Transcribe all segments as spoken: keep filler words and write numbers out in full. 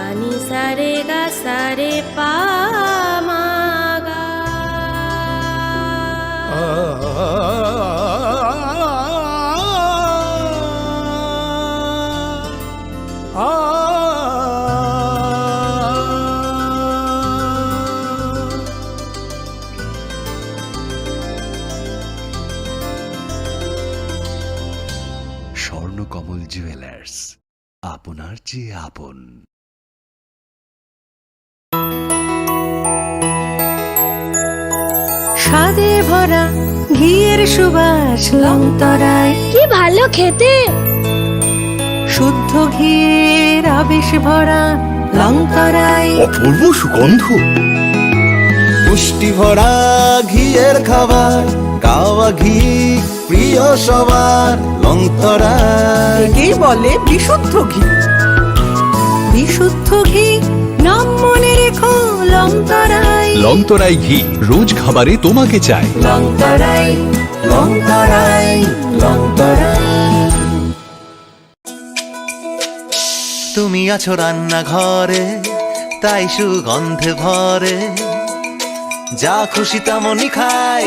Ani sare ga sare pa ma ga. Swarnakamal jewellers, আপনার চেয়ে আপন। স্বাদে ভরা ঘিয়ের সুবাস লংতরাই। কি ভালো খেতে। শুদ্ধ ঘিয়ের আবেশ ভরা লংতরাই। অপূর্ব সুগন্ধ। পুষ্টি ভরা ঘিয়ের খাবার, গাওয়া ঘি প্রিয় সবার লংতরাই। একেই বলে বিশুদ্ধ ঘি। বিশুদ্ধ ঘি, নাম মনে রেখো লংতরাই। লংতরাই ঘি, রোজ খাবারে তোমাকে চাই। লংতরাই, লংতরাই, লংতরাই। তুমি আছো রান্নাঘরে, তাই সুগন্ধে ভরে। যা খুশি তেমনই খাই,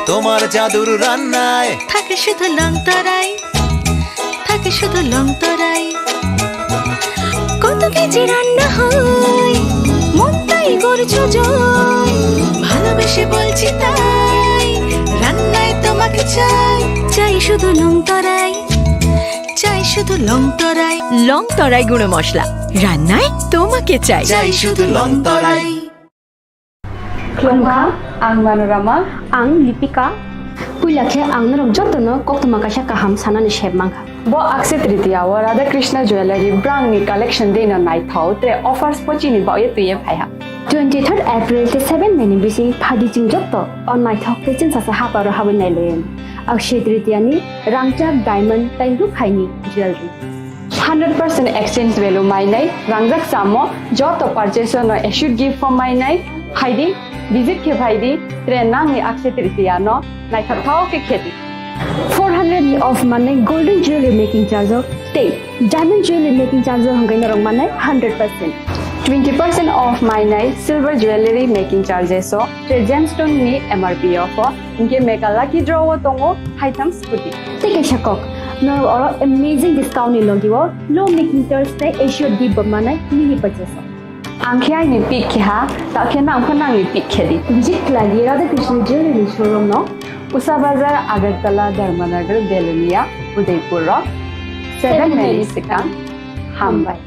তোমার জাদুর রান্নায়। থাকে শুধু লংতরাই, থাকে শুধু লংতরাই। কত কেজি রান্না হয়, মনটাই করছো জয়। ভালোবেসে বলছি তাই, রান্নায় তোমাকে চাই। চাই শুধু লংতরাই, চাই শুধু লংতরাই। লংতরাই গুঁড়ো মশলা, রান্নায় তোমাকে চাই। চাই শুধু লংতরাই। Khulumkha, ang Manorama. Ang Lipika. Puila khe ang norok jotono koktwma kaisa kaham sanani sep mankha. Bo Akshaya Tritiya o Radha Krishna Jewellery brangni collection deino naithok, tre offers bo chini baoye twiye phaiha. Twenty third April tei seven May ni bising phaidi chwng joto o naithok tei chwngsasa haparo habwi nailaiwi. Akshaya Tritiya ni rangchak diamond tei rukhaini jewellery. Hundred percent exchange value mainai, rangjak samo joto purchase no assured gift bo mainai, phaidi, visit khe phaidi, tre nangni Akshaya Tritiya no naithok thao khe khedi. Four hundred of manai golden jewelry making charge o tei diamond jewelry making charge o hwnkhe norok manai hundred percent. Twenty percent off mainai silver jewelry making charges o, tre gemstone ni M R P o pho, hwnkhe mega lucky draw o tongo haitham scooty. Tei kaisa kok, norok oro amazing discount ni logi o low making charge tei assured gift bo manai mini purchase o. Ang khe aini pick khe ha, ta khe nang pho nangni pick khe di. Visit khlai di Radha Krishna Jewelry ni showroom no. Usha Bazar, Agartala, Dharmanagar, Belonia, Udaipur o seven May ni swkang. Hambai.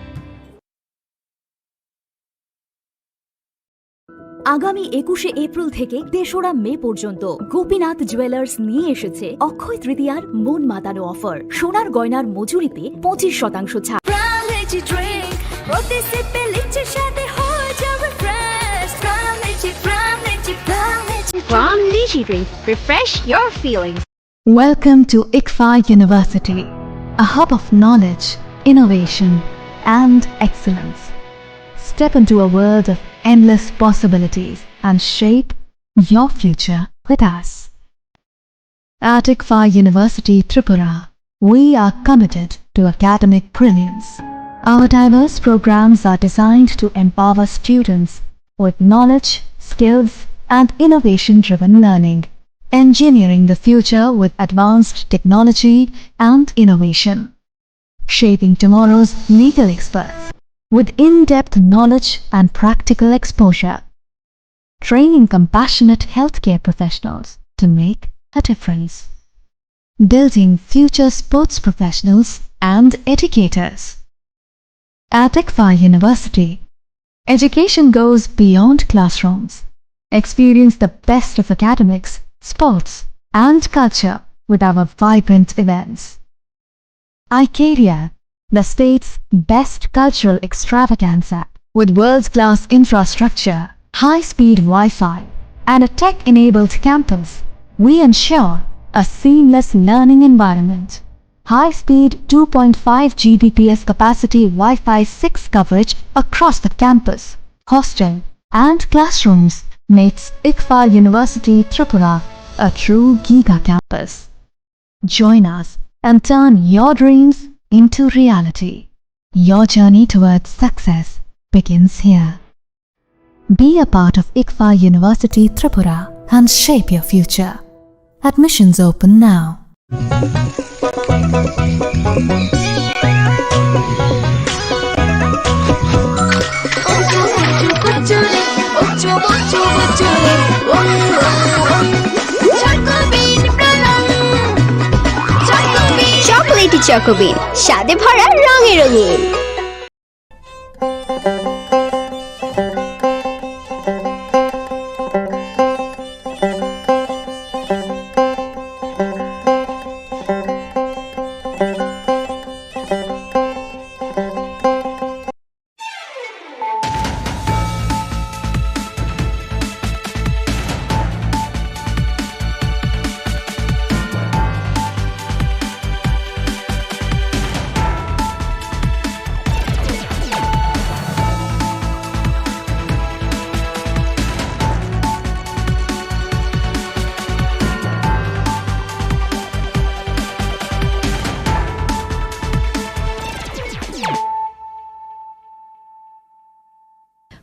আগামী একুশে এপ্রিল থেকে তেসরা মে পর্যন্ত গোপীনাথ জুয়েলার্স নিয়ে এসেছে অক্ষয় তৃতীয়ার মন মাতানো অফার। সোনার গয়নার মজুরিতে পঁচিশ শতাংশ ছাড়। প্রাণ লিচি ড্রিঙ্ক, প্রতি সিপে লিচুর স্বাদে হয়ে যাবে ফ্রেশ। প্রাণ লিচি, প্রাণ লিচি, প্রাণ লিচি। Pran Lychee Drink, refresh your feelings. Welcome to ICFAI University, a hub of knowledge, innovation, and excellence. Step into a world of endless possibilities and shape your future with us. At ICFAI University Tripura, we are committed to academic brilliance. Our diverse programs are designed to empower students with knowledge, skills, and innovation-driven learning, engineering the future with advanced technology and innovation, shaping tomorrow's legal experts. With in-depth knowledge and practical exposure, training compassionate healthcare professionals to make a difference, building future sports professionals and educators. At ICFAI University, education goes beyond classrooms. Experience the best of academics, sports, and culture with our vibrant events. iCaria, the state's best cultural extravaganza. With world-class infrastructure, high-speed Wi-Fi, and a tech-enabled campus, we ensure a seamless learning environment. High-speed two point five G B P S capacity Wi-Fi six coverage across the campus, hostel, and classrooms makes ICFAI University Tripura a true giga campus. Join us and turn your dreams into reality. Your journey towards success begins here. Be a part of ICFAI University Tripura and shape your future. Admissions open now. Chocolatey Choco Bean, স্বাদে ভরা রঙে রঙিন।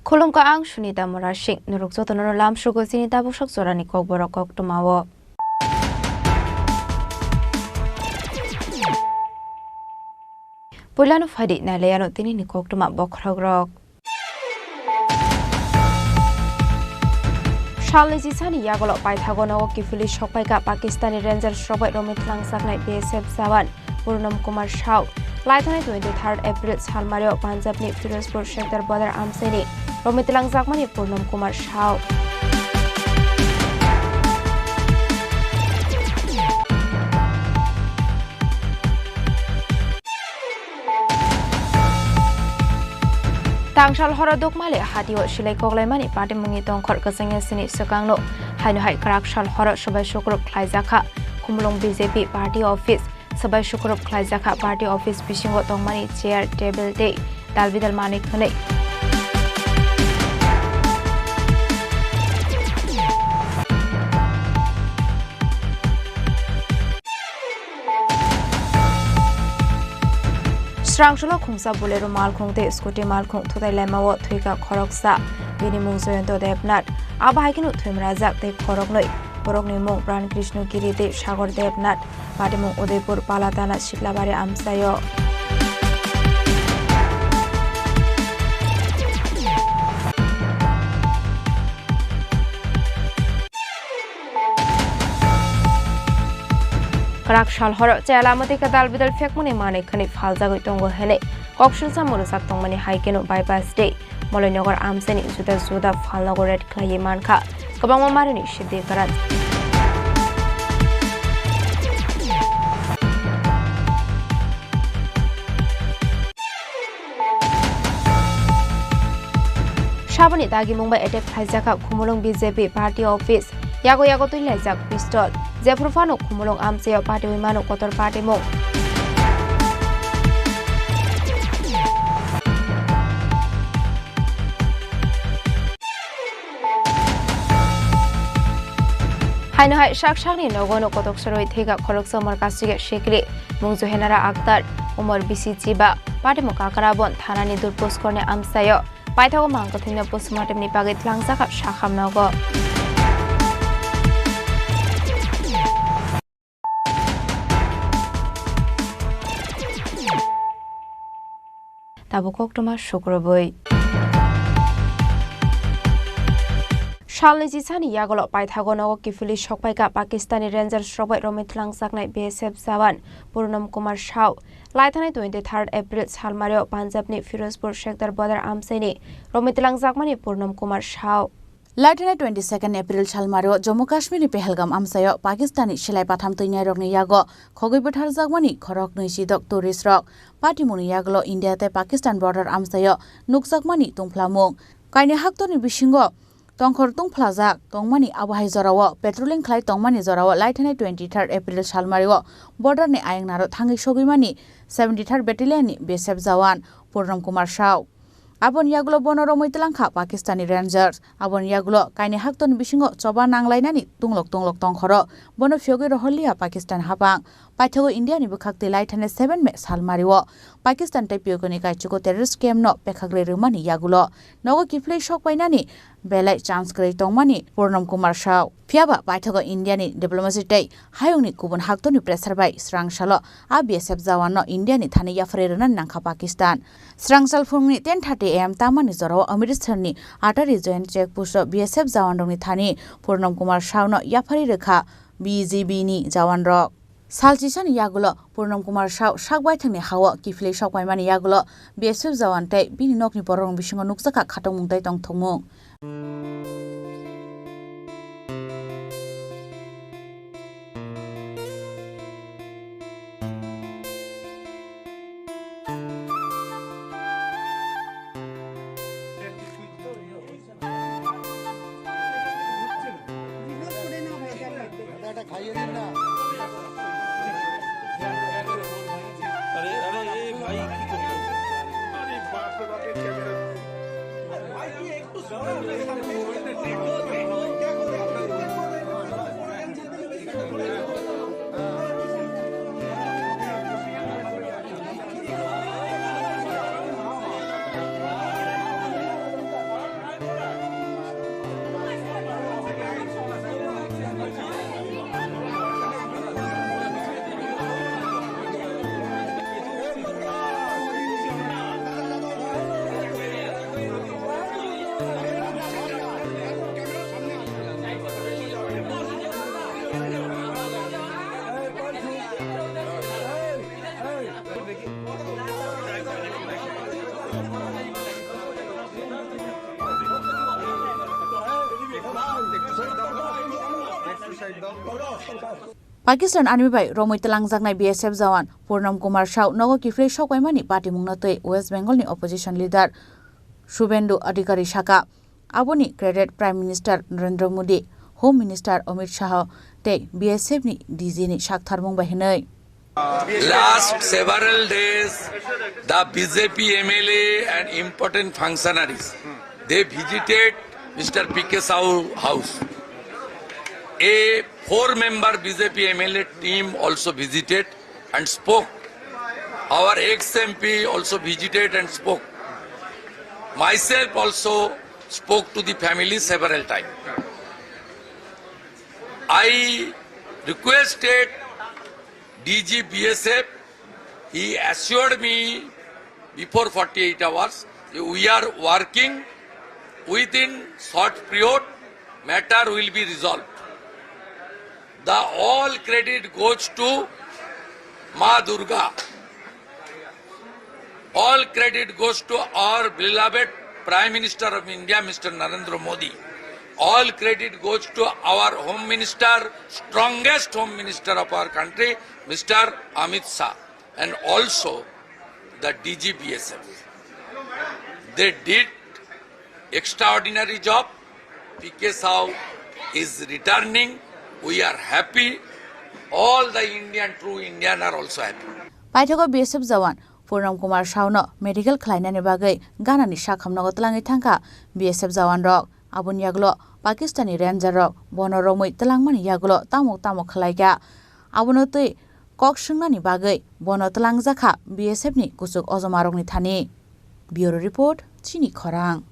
Khulumkha, ang Sunita Murasing. Norok jotono lamsugo chini tabuk sak jorani kokborok koktwmao. Puilano phaidi nailaiano tinini koktwma bokhorokrok. Salni chisani yagulo paithago nogo kiphilwi sokpaikha Pakistani Rangers rok bai romwi twlangjaknai B S F jawan Purnam Kumar Saw. Laithanai twenty-third April salmario Punjabni Firozpur sector border amchaini romwi twlangjakmani Purnam Kumar Saw. Tangsal horo Dukmali hatio silai koklaimani patimungni tongkhor kwchangya sini swkangno. Haino hai kwrak sal horo swbai sukrub khlaijakha Khumulwng B J P party office. Swbai sukrub khlaijakha party office bisingo tongmani chair, table tei dalbidal manwi khwnwi. Srangsulo khungsa Bolero malkhung tei scooty malkhung thutai laimao thwikha khoroksa, bini mung Joyonto Debnath. Abo hai kheno thwimrajak tei khoroknwi, borokni mung Pran Krishna Giri tei Sagor Debnath. Patimung Udaipur Palatana Siklabari amchaio. Kwrak sal horo chayala mwtwi kwtal bidal phekmani manwi khwnwi phaljagwi tongo hwnwi koksilsa mwrwjak tongmani hai kheno bypass tei Moloinagar amchaini juda juda phalnogo raid khlaiwi mankha kwbangma marini siddi kwran. Saboni dagimung bai attack khlaijakha Khumulwng B J P party office. Yago yago twi laijak pistol. Jephru phano Khumulwng amchaio patiwi mano kotor patimung. Haino hai sak sakni nogo no kotok soroi thwikha khoroksa Markasiga Sikri, mung Johenara Akhtar, umor bisi chiba, patimung Kakarabon thanani Durpuskorni amchaio. Paithago mang kwthwino postmortemni bagwi twlangjakha sakham nogo. Tabuk koktwma sukrubwi. Salni chisani yagulo paithago nogo kiphilwi sokpaikha Pakistani Rangers rok bai romwi twlangjaknai B S F jawan Purnam Kumar Saw. Laithanai twenty-third April salmario Punjabni Firozpur sector border amchaini romwi twlangjakmani Purnam Kumar Saw. Laithanai twenty-second April salmario Jammu Kashmirni Pahalgam amchaio Pakistani silai patham twinairokni yago khogwi bwtharjakmani khorok nwi chidok tourist rok. Patimungni yagulo India tei Pakistan border amchaio nukjakmani tungphlamung. Kaini haktorni bisingo tongkhor tungphlajak tongmani abo hai jorao patrolling khlai tongmani jorao laithanai twenty-third April salmario borderni ayang naro thangwi sogwimani seventy-third Battalionni B S F jawan Purnam Kumar Saw. Aboni yagulo bono romwi twlangkha Pakistani Rangers. Aboni yagulo kaini haktorni bisingo choba nanglainani tunglok tunglok tongkhoro bono phiyogwi rohorliya Pakistan hapang. Paithago India ni bwkhak twi lai thani seven May salmario Pakistan tei P K ni kaichugo terrorist camp no pekhagrwi rwmani yagulo nogo kiphilwi sokpainani belai chance kwrwi tongmani Purnam Kumar Saw. Phiyaba paithago India ni diplomacy tei hayungni kubun haktorni pressure bai swrangsalo a B S F jawan no India ni thani yapharwi rwnani nangkha Pakistan. Swrangsal phungni ten thirty A M tamani jorao Amritsar ni Atari Joint Check Post o B S F jawan rokni thani Purnam Kumar Saw no yapharwi rwkha B G B ni jawan rok. Salchisani yagulo Purnam Kumar Saw sak baithangni hao kiphilwi sokpaimani yagulo B S F jawan tei bini nokni bororokni bisingo nukjakha khatungmung tei tongthokmung. Pakistan army bai romwi twlangjaknai B S F jawan Purnam Kumar Saw nogo kiphilwi sokpaimani patimungno twi West Bengal ni opposition leader Suvendu Adhikari saka. Aboni credit Prime Minister Narendra Modi, Home Minister Amit Shah tei B S F ni D G ni saktharmung bai hwnwi. Last several days, the B J P M L A and important functionaries, they visited Mister P K Sahu house. A four-member B J P M L A team also visited and spoke. Our ex-M P also visited and spoke. Myself also spoke to the family several times. I requested D G B S F, he assured me before forty-eight hours, we are working within short period, matter will be resolved. The all credit goes to Ma Durga. All credit goes to our beloved Prime Minister of India, Mister Narendra Modi. All credit goes to our Home Minister, strongest Home Minister of our country, Mister Amit Shah, and also the D G B S F. They did extraordinary job. P K Sahu is returning. We are happy. All the Indian, true Indian are also happy. Paithago B S F jawan Purnam Kumar Sahu no medical khlainani bagwi ganani sakhamnogo twlangwi thangkha B S F jawan rok. Aboni yagulo Pakistani ranger rok bono romwi twlangmani yagulo tamo tamo khlaikha. Abono twi kok swngnani bagwi bono twlangjakha B S F ni kuchuk ojomarokni thani. Bureau Report, Chini Khorang.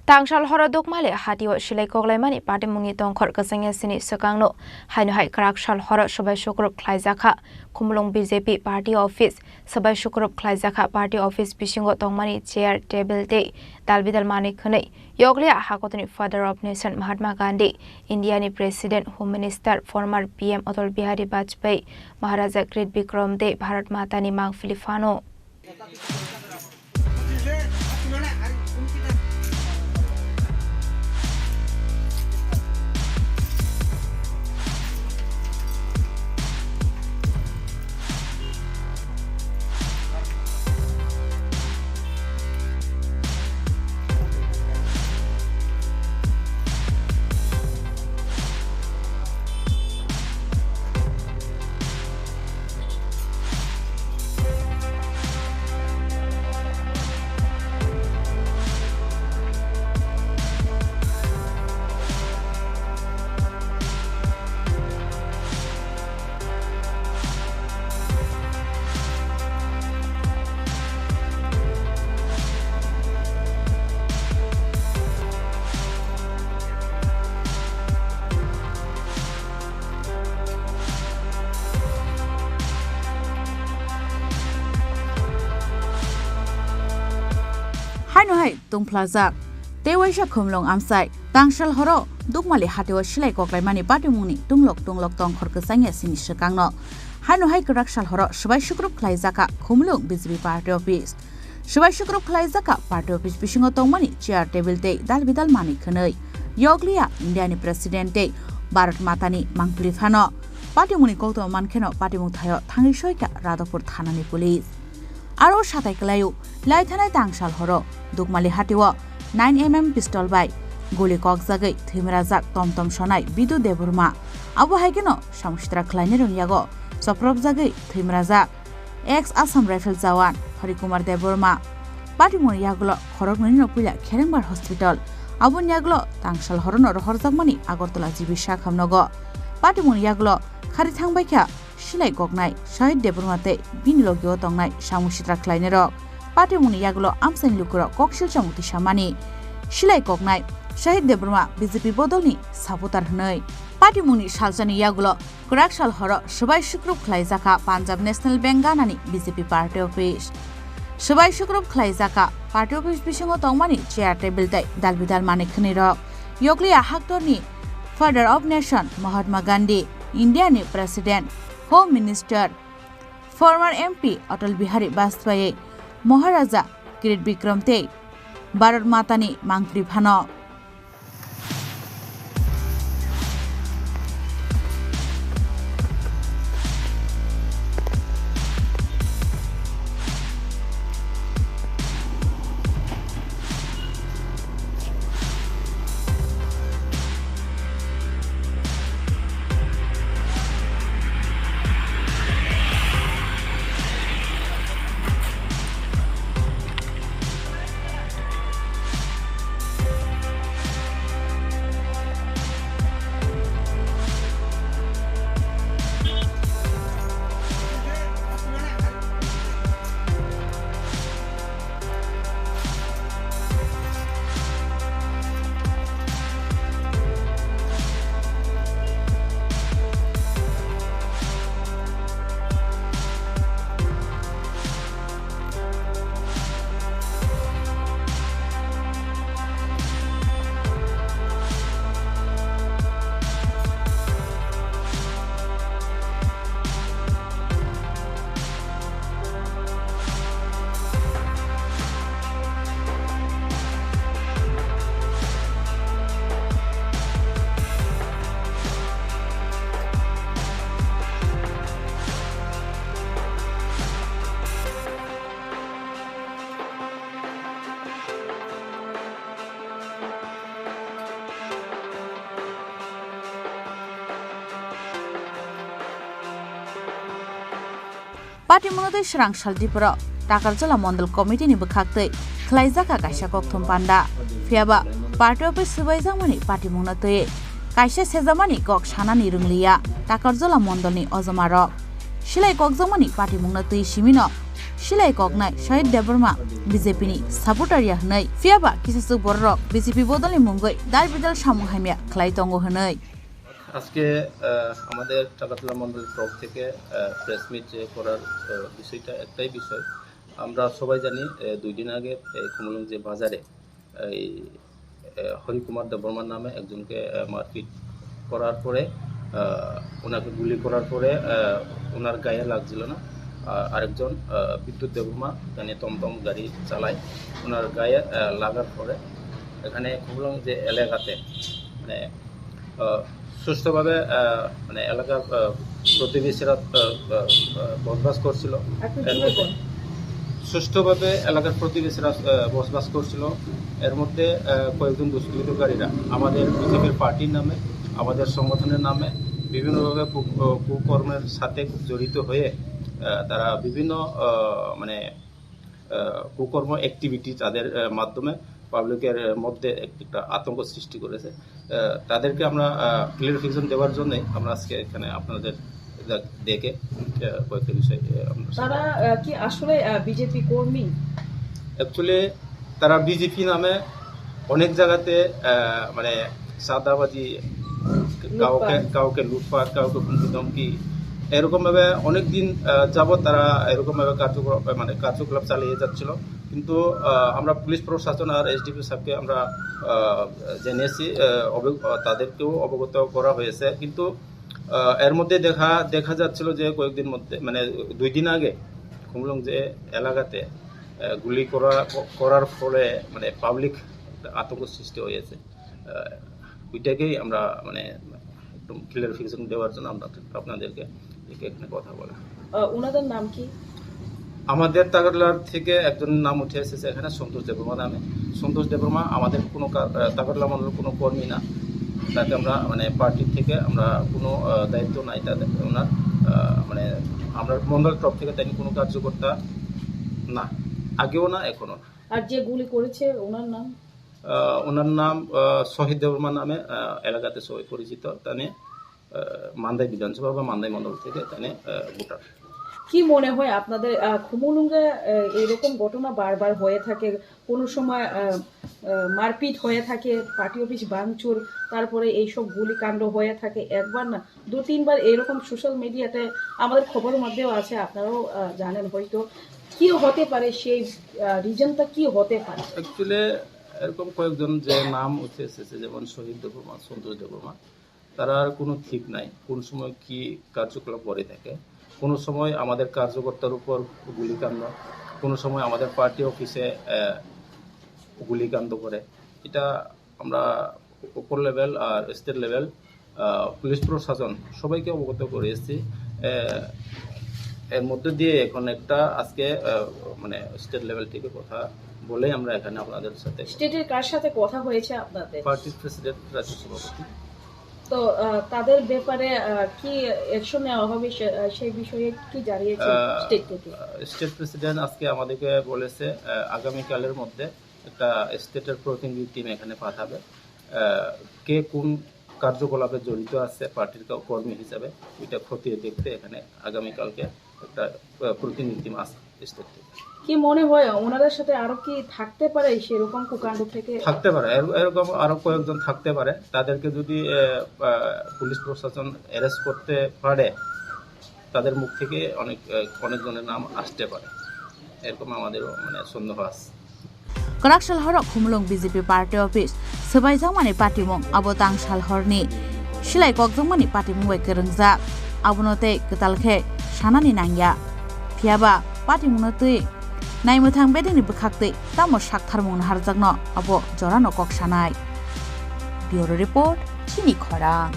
Tangsal horo Dukmali hatio silai koklaimani patimungni tongkhor kwchangya sini swkangno haino hai kwraksal horo swbai sukrup khlaijakha Khumulwng B J P party office. Swbai sukrup khlaijakha party office bisingo tongmani chair, table tei dalbidal manwi khwnwi. Yokliya hakotoni Father of Nation Mahatma Gandhi, India ni President, Home Minister, former P M Atal Bihari Vajpayee, Maharaja Kirit Bikram tei Bharat Mata ni mangpili phano. Haino hai tungphlajak. Tei waisa khumlung amchai. Tangsal horo Dukmali hatio silai koklaimani patimungni tunglok tunglok tongkhor kwchangya sini swkangno. Haino hai kwrak sal horo swbai sukrup khlaijaka khumlung B J P party office. Swbai sukrup khlaijaka party office bisingo tongmani chair table tei dal bidal manwi khwnwi. Yokliya India ni president tei Bharat Mata ni mangpili phano. Patimungni koktwma mankheno patimung thaio thangwi soika Radhapur thana ni police. Aro satai kwlaio, lai thanai tangsal horo, Dukmali hatio nine M M pistol bai guli kokjagwi thwimrajak tom tom sonai Bidu Debbarma. Abo hai kheno samsitra khlainai rwng yago chopropjagwi thwimrajak ex Assam Rifle jawan Hari Kumar Debbarma. Patimungni yagulo khoroknwini no puila Kherengbar Hospital. Aboni yagulo tangsal horono rohorjakmani Agartala G B sakhamnogo. Patimungni yagulo khari thangbaikha silai koknai Shahid Debbarma tei bini logio tongnai samung sitra khlainairok. Patimungni yagulo amchaini lukurok koksil chamung tisamani. Silai koknai Shahid Debbarma B J P bodolni supporter hwnwi. Patimungni salsani yagulo kwrak sal horo swbai sukrup khlaijakha Punjab National Bank ganani B J P party office. Swbai sukrup khlaijakha party office bisingo tongmani chair table tei dal bidal manwi khwnwirok. Yokliya haktorni Father of Nation Mahatma Gandhi, India ni President, Home Minister, former M P Atal Bihari Vajpayee, Maharaja Kirit Bikram tei Bharat Mata ni mangpili phano. Patimungno twi swrang sal Tripura Takarjala Mondol Committee ni bwkhaktwi khlaijak kaisa kokthum panda. Phiyaba party office swbaijakmani patimungno twi kaisa sejamani kok sanani rwngliya Takarjala Mondolni ojomarok. Silai kokjakmani patimungno twi simino silai koknai Shahid Debbarma B J P ni supporter ya hwnwi, phiyaba kisaswk bororok B J P bodolni mungwi dal bidal samung hamya khlai tongo hwnwi. আজকে, আহ, আমাদের টাকাতলা মণ্ডলের তরফ থেকে, আহ, press meet যে করার, আহ, বিষয়টা একটাই বিষয়। আমরা সবাই জানি, আহ, দুই দিন আগে এই খুমুলুং যে বাজারে এই, আহ, হরিকুমার দেববর্মার নামে একজনকে, আহ, মারপিট করার পরে, আহ, ওনাকে গুলি করার পরে, আহ, ওনার গায়ে লাগছিল না। আহ, আরেকজন, আহ, বিদ্যুৎ দেববর্মা এখানে টমটম গাড়ি চালায়, ওনার গায়ে, আহ, লাগার পরে এখানে খুমুলুং যে এলাকাতে মানে আহ, সুষ্ঠুভাবে, আহ, মানে এলাকার, আহ, প্রতিবেশীরা, আহ, আহ, আহ, বসবাস করছিল। একটু এর জোরে মধ্যে বল। সুষ্ঠুভাবে এলাকার প্রতিবেশীরা, আহ, বসবাস করছিল। এর মধ্যে, আহ, কয়েকজন দুষ্কৃতকারীরা আমাদের বিজেপির পার্টির নামে, আমাদের সংগঠনের নামে বিভিন্নভাবে কু-, আহ, কুকর্মের সাথে জড়িত হয়ে, আহ, তারা বিভিন্ন, আহ, মানে আহ, কুকর্ম অ্যাক্টিভিটি তাদের, আহ, মাধ্যমে পাবলিকের, আহ, মধ্যে এক-, একটা আতঙ্ক সৃষ্টি করেছে। আহ, তাদেরকে আমরা, আহ, ক্লিয়ারিফিকেশন দেওয়ার জন্যই আমরা আজকে এখানে আপনাদের দে-, ডেকে, আহ, কয়েকটা বিষয়, আহ, আমরা তারা, আহ, কি আসলে, আহ, বিজেপি কর্মী? অ্যাকচুয়ালি তারা বিজেপি নামে অনেক জায়গাতে, আহ, মানে চাঁদাবাজি, কাউকে, লুটপাট। কাউকে লুটপাট, কাউকে হুমকি ধমকি, এরকমভাবে অনেক দিন, আহ, যাবত তারা এরকমভাবে কার্যকলাপ, মানে, কার্যকলাপ চালিয়ে যাচ্ছিল। কিন্তু, আহ, আমরা পুলিশ প্রশাসন আর এসডিপিও সাহেবকে আমরা, আহ, জেনেছি, আহ, অবগ-, আহ, তাদেরকেও অবগত করা হয়েছে। কিন্তু, আহ, এর মধ্যে দেখা, দেখা যাচ্ছিল যে কয়েকদিন মধ্যে, মানে, দুই দিন আগে খুমলুং যে এলাকাতে, আহ, গুলি করা, করার ফলে, মানে, পাবলিক একটা আতঙ্ক সৃষ্টি হয়েছে। আহ, ওইটাকেই আমরা, মানে, একদম ক্লিয়ারিফিকেশন দেওয়ার জন্য আমরা আপনাদেরকে এখানে কথা বলা। আহ, ওনাদের নাম কি? আমাদের তাগরলার থেকে একজন নাম উঠে এসেছে এখানে, সন্তোষ দেববর্মা নামে। সন্তোষ দেববর্মা আমাদের কোনো কা-, আহ, তাগরলা মণ্ডলের কোনো কর্মী না। তাকে আমরা, মানে, পার্টি থেকে আমরা কোনো, আহ, দায়িত্ব নাই তাদের, ওনার, আহ, মানে, আমরা মণ্ডল তরফ থেকে তাই কোনো কার্যকর্তা না, আগেও না, এখনো না। আর যে গুলি করেছে ওনার নাম? আহ, ওনার নাম, আহ, শহীদ দেববর্মা নামে, আহ, এলাকাতে সবাই পরিচিত। তানে, আহ, মান্দাই বিধানসভা বা মান্দাই মণ্ডল থেকে তানে, আহ, ভোটার। কি মনে হয় আপনাদের, আহ, খুমুলুঙ্গে, আহ, এরকম ঘটনা বারবার হয়ে থাকে, কোনো সময়, আহ, আহ, মারপিট হয়ে থাকে, পার্টি অফিস ভাঙচুর, তারপরে এইসব গুলিকাণ্ড হয়ে থাকে, একবার না দু তিনবার এরকম সোশ্যাল মিডিয়াতে আমাদের খবরের মধ্যেও আছে, আপনারাও, আহ, জানেন হয়তো। কি হতে পারে সেই, আহ, রিজনটা কি হতে পারে? অ্যাকচুয়ালি এরকম কয়েকজন যে নাম উঠে এসেছে, যেমন শহীদ দেববর্মা, সন্তোষ দেববর্মা, তারা আর কোনো ঠিক নাই, কোন সময় কি কার্যকলাপ করে থাকে। কোনো সময় আমাদের কার্যকর্তার উপর গুলিকাণ্ড, কোনো সময় আমাদের পার্টি অফিসে, আহ, গুলিকাণ্ড করে। এটা আমরা উপর লেভেল আর স্টেট লেভেল, আহ, পুলিশ প্রশাসন সবাইকে অবগত করে এসেছি। আহ, এর মধ্যে দিয়ে এখন একটা আজকে, আহ, মানে, স্টেট লেভেল থেকে কথা বলে আমরা এখানে আপনাদের সাথে। স্টেটের কার সাথে কথা হয়েছে আপনাদের? পার্টির প্রেসিডেন্ট, রাজ্য সভাপতি। তো, আহ, তাদের ব্যাপারে, আহ, কি অ্যাকশন নেওয়া হবে সে-, আহ, সেই বিষয়ে কি জানিয়েছেন আহ, স্টেট থেকে? আহ, স্টেট প্রেসিডেন্ট আজকে আমাদেরকে বলেছে, আহ, আগামীকালের মধ্যে একটা স্টেটের প্রতিনিধি টিম এখানে পাঠাবে। আহ, কে কোন কার্যকলাপে জড়িত আছে পার্টির কা-, কর্মী হিসাবে, ওইটা খতিয়ে দেখতে এখানে আগামীকালকে একটা, আহ, প্রতিনিধি টিম আসবে স্টেট থেকে। কি মনে হয় ওনাদের সাথে আরো কি থাকতে পারে সেরকম কুকাণ্ড থেকে? থাকতে পারে, এর-, এরকম আরো কয়েকজন থাকতে পারে। তাদেরকে যদি, আহ, আহ, পুলিশ প্রশাসন অ্যারেস্ট করতে পারে, তাদের মুখ থেকে অনেক, আহ, অনেক জনের নাম আসতে পারে, এরকম আমাদেরও, মানে, সন্দেহ আছে। Kwrak sal horo Khumulwng B J P party office swbaijakmani patimung, abo tang sal horni silai kokjakmani patimung bai kwrwngjak. Abono tei kwtal khe sanani nangya. Phiyaba patimungno twi naimwthang bedekni bwkhaktwi tamo saktharmung naharjakno abo jorano kok sanai. Bureau Report, Chini Khorang.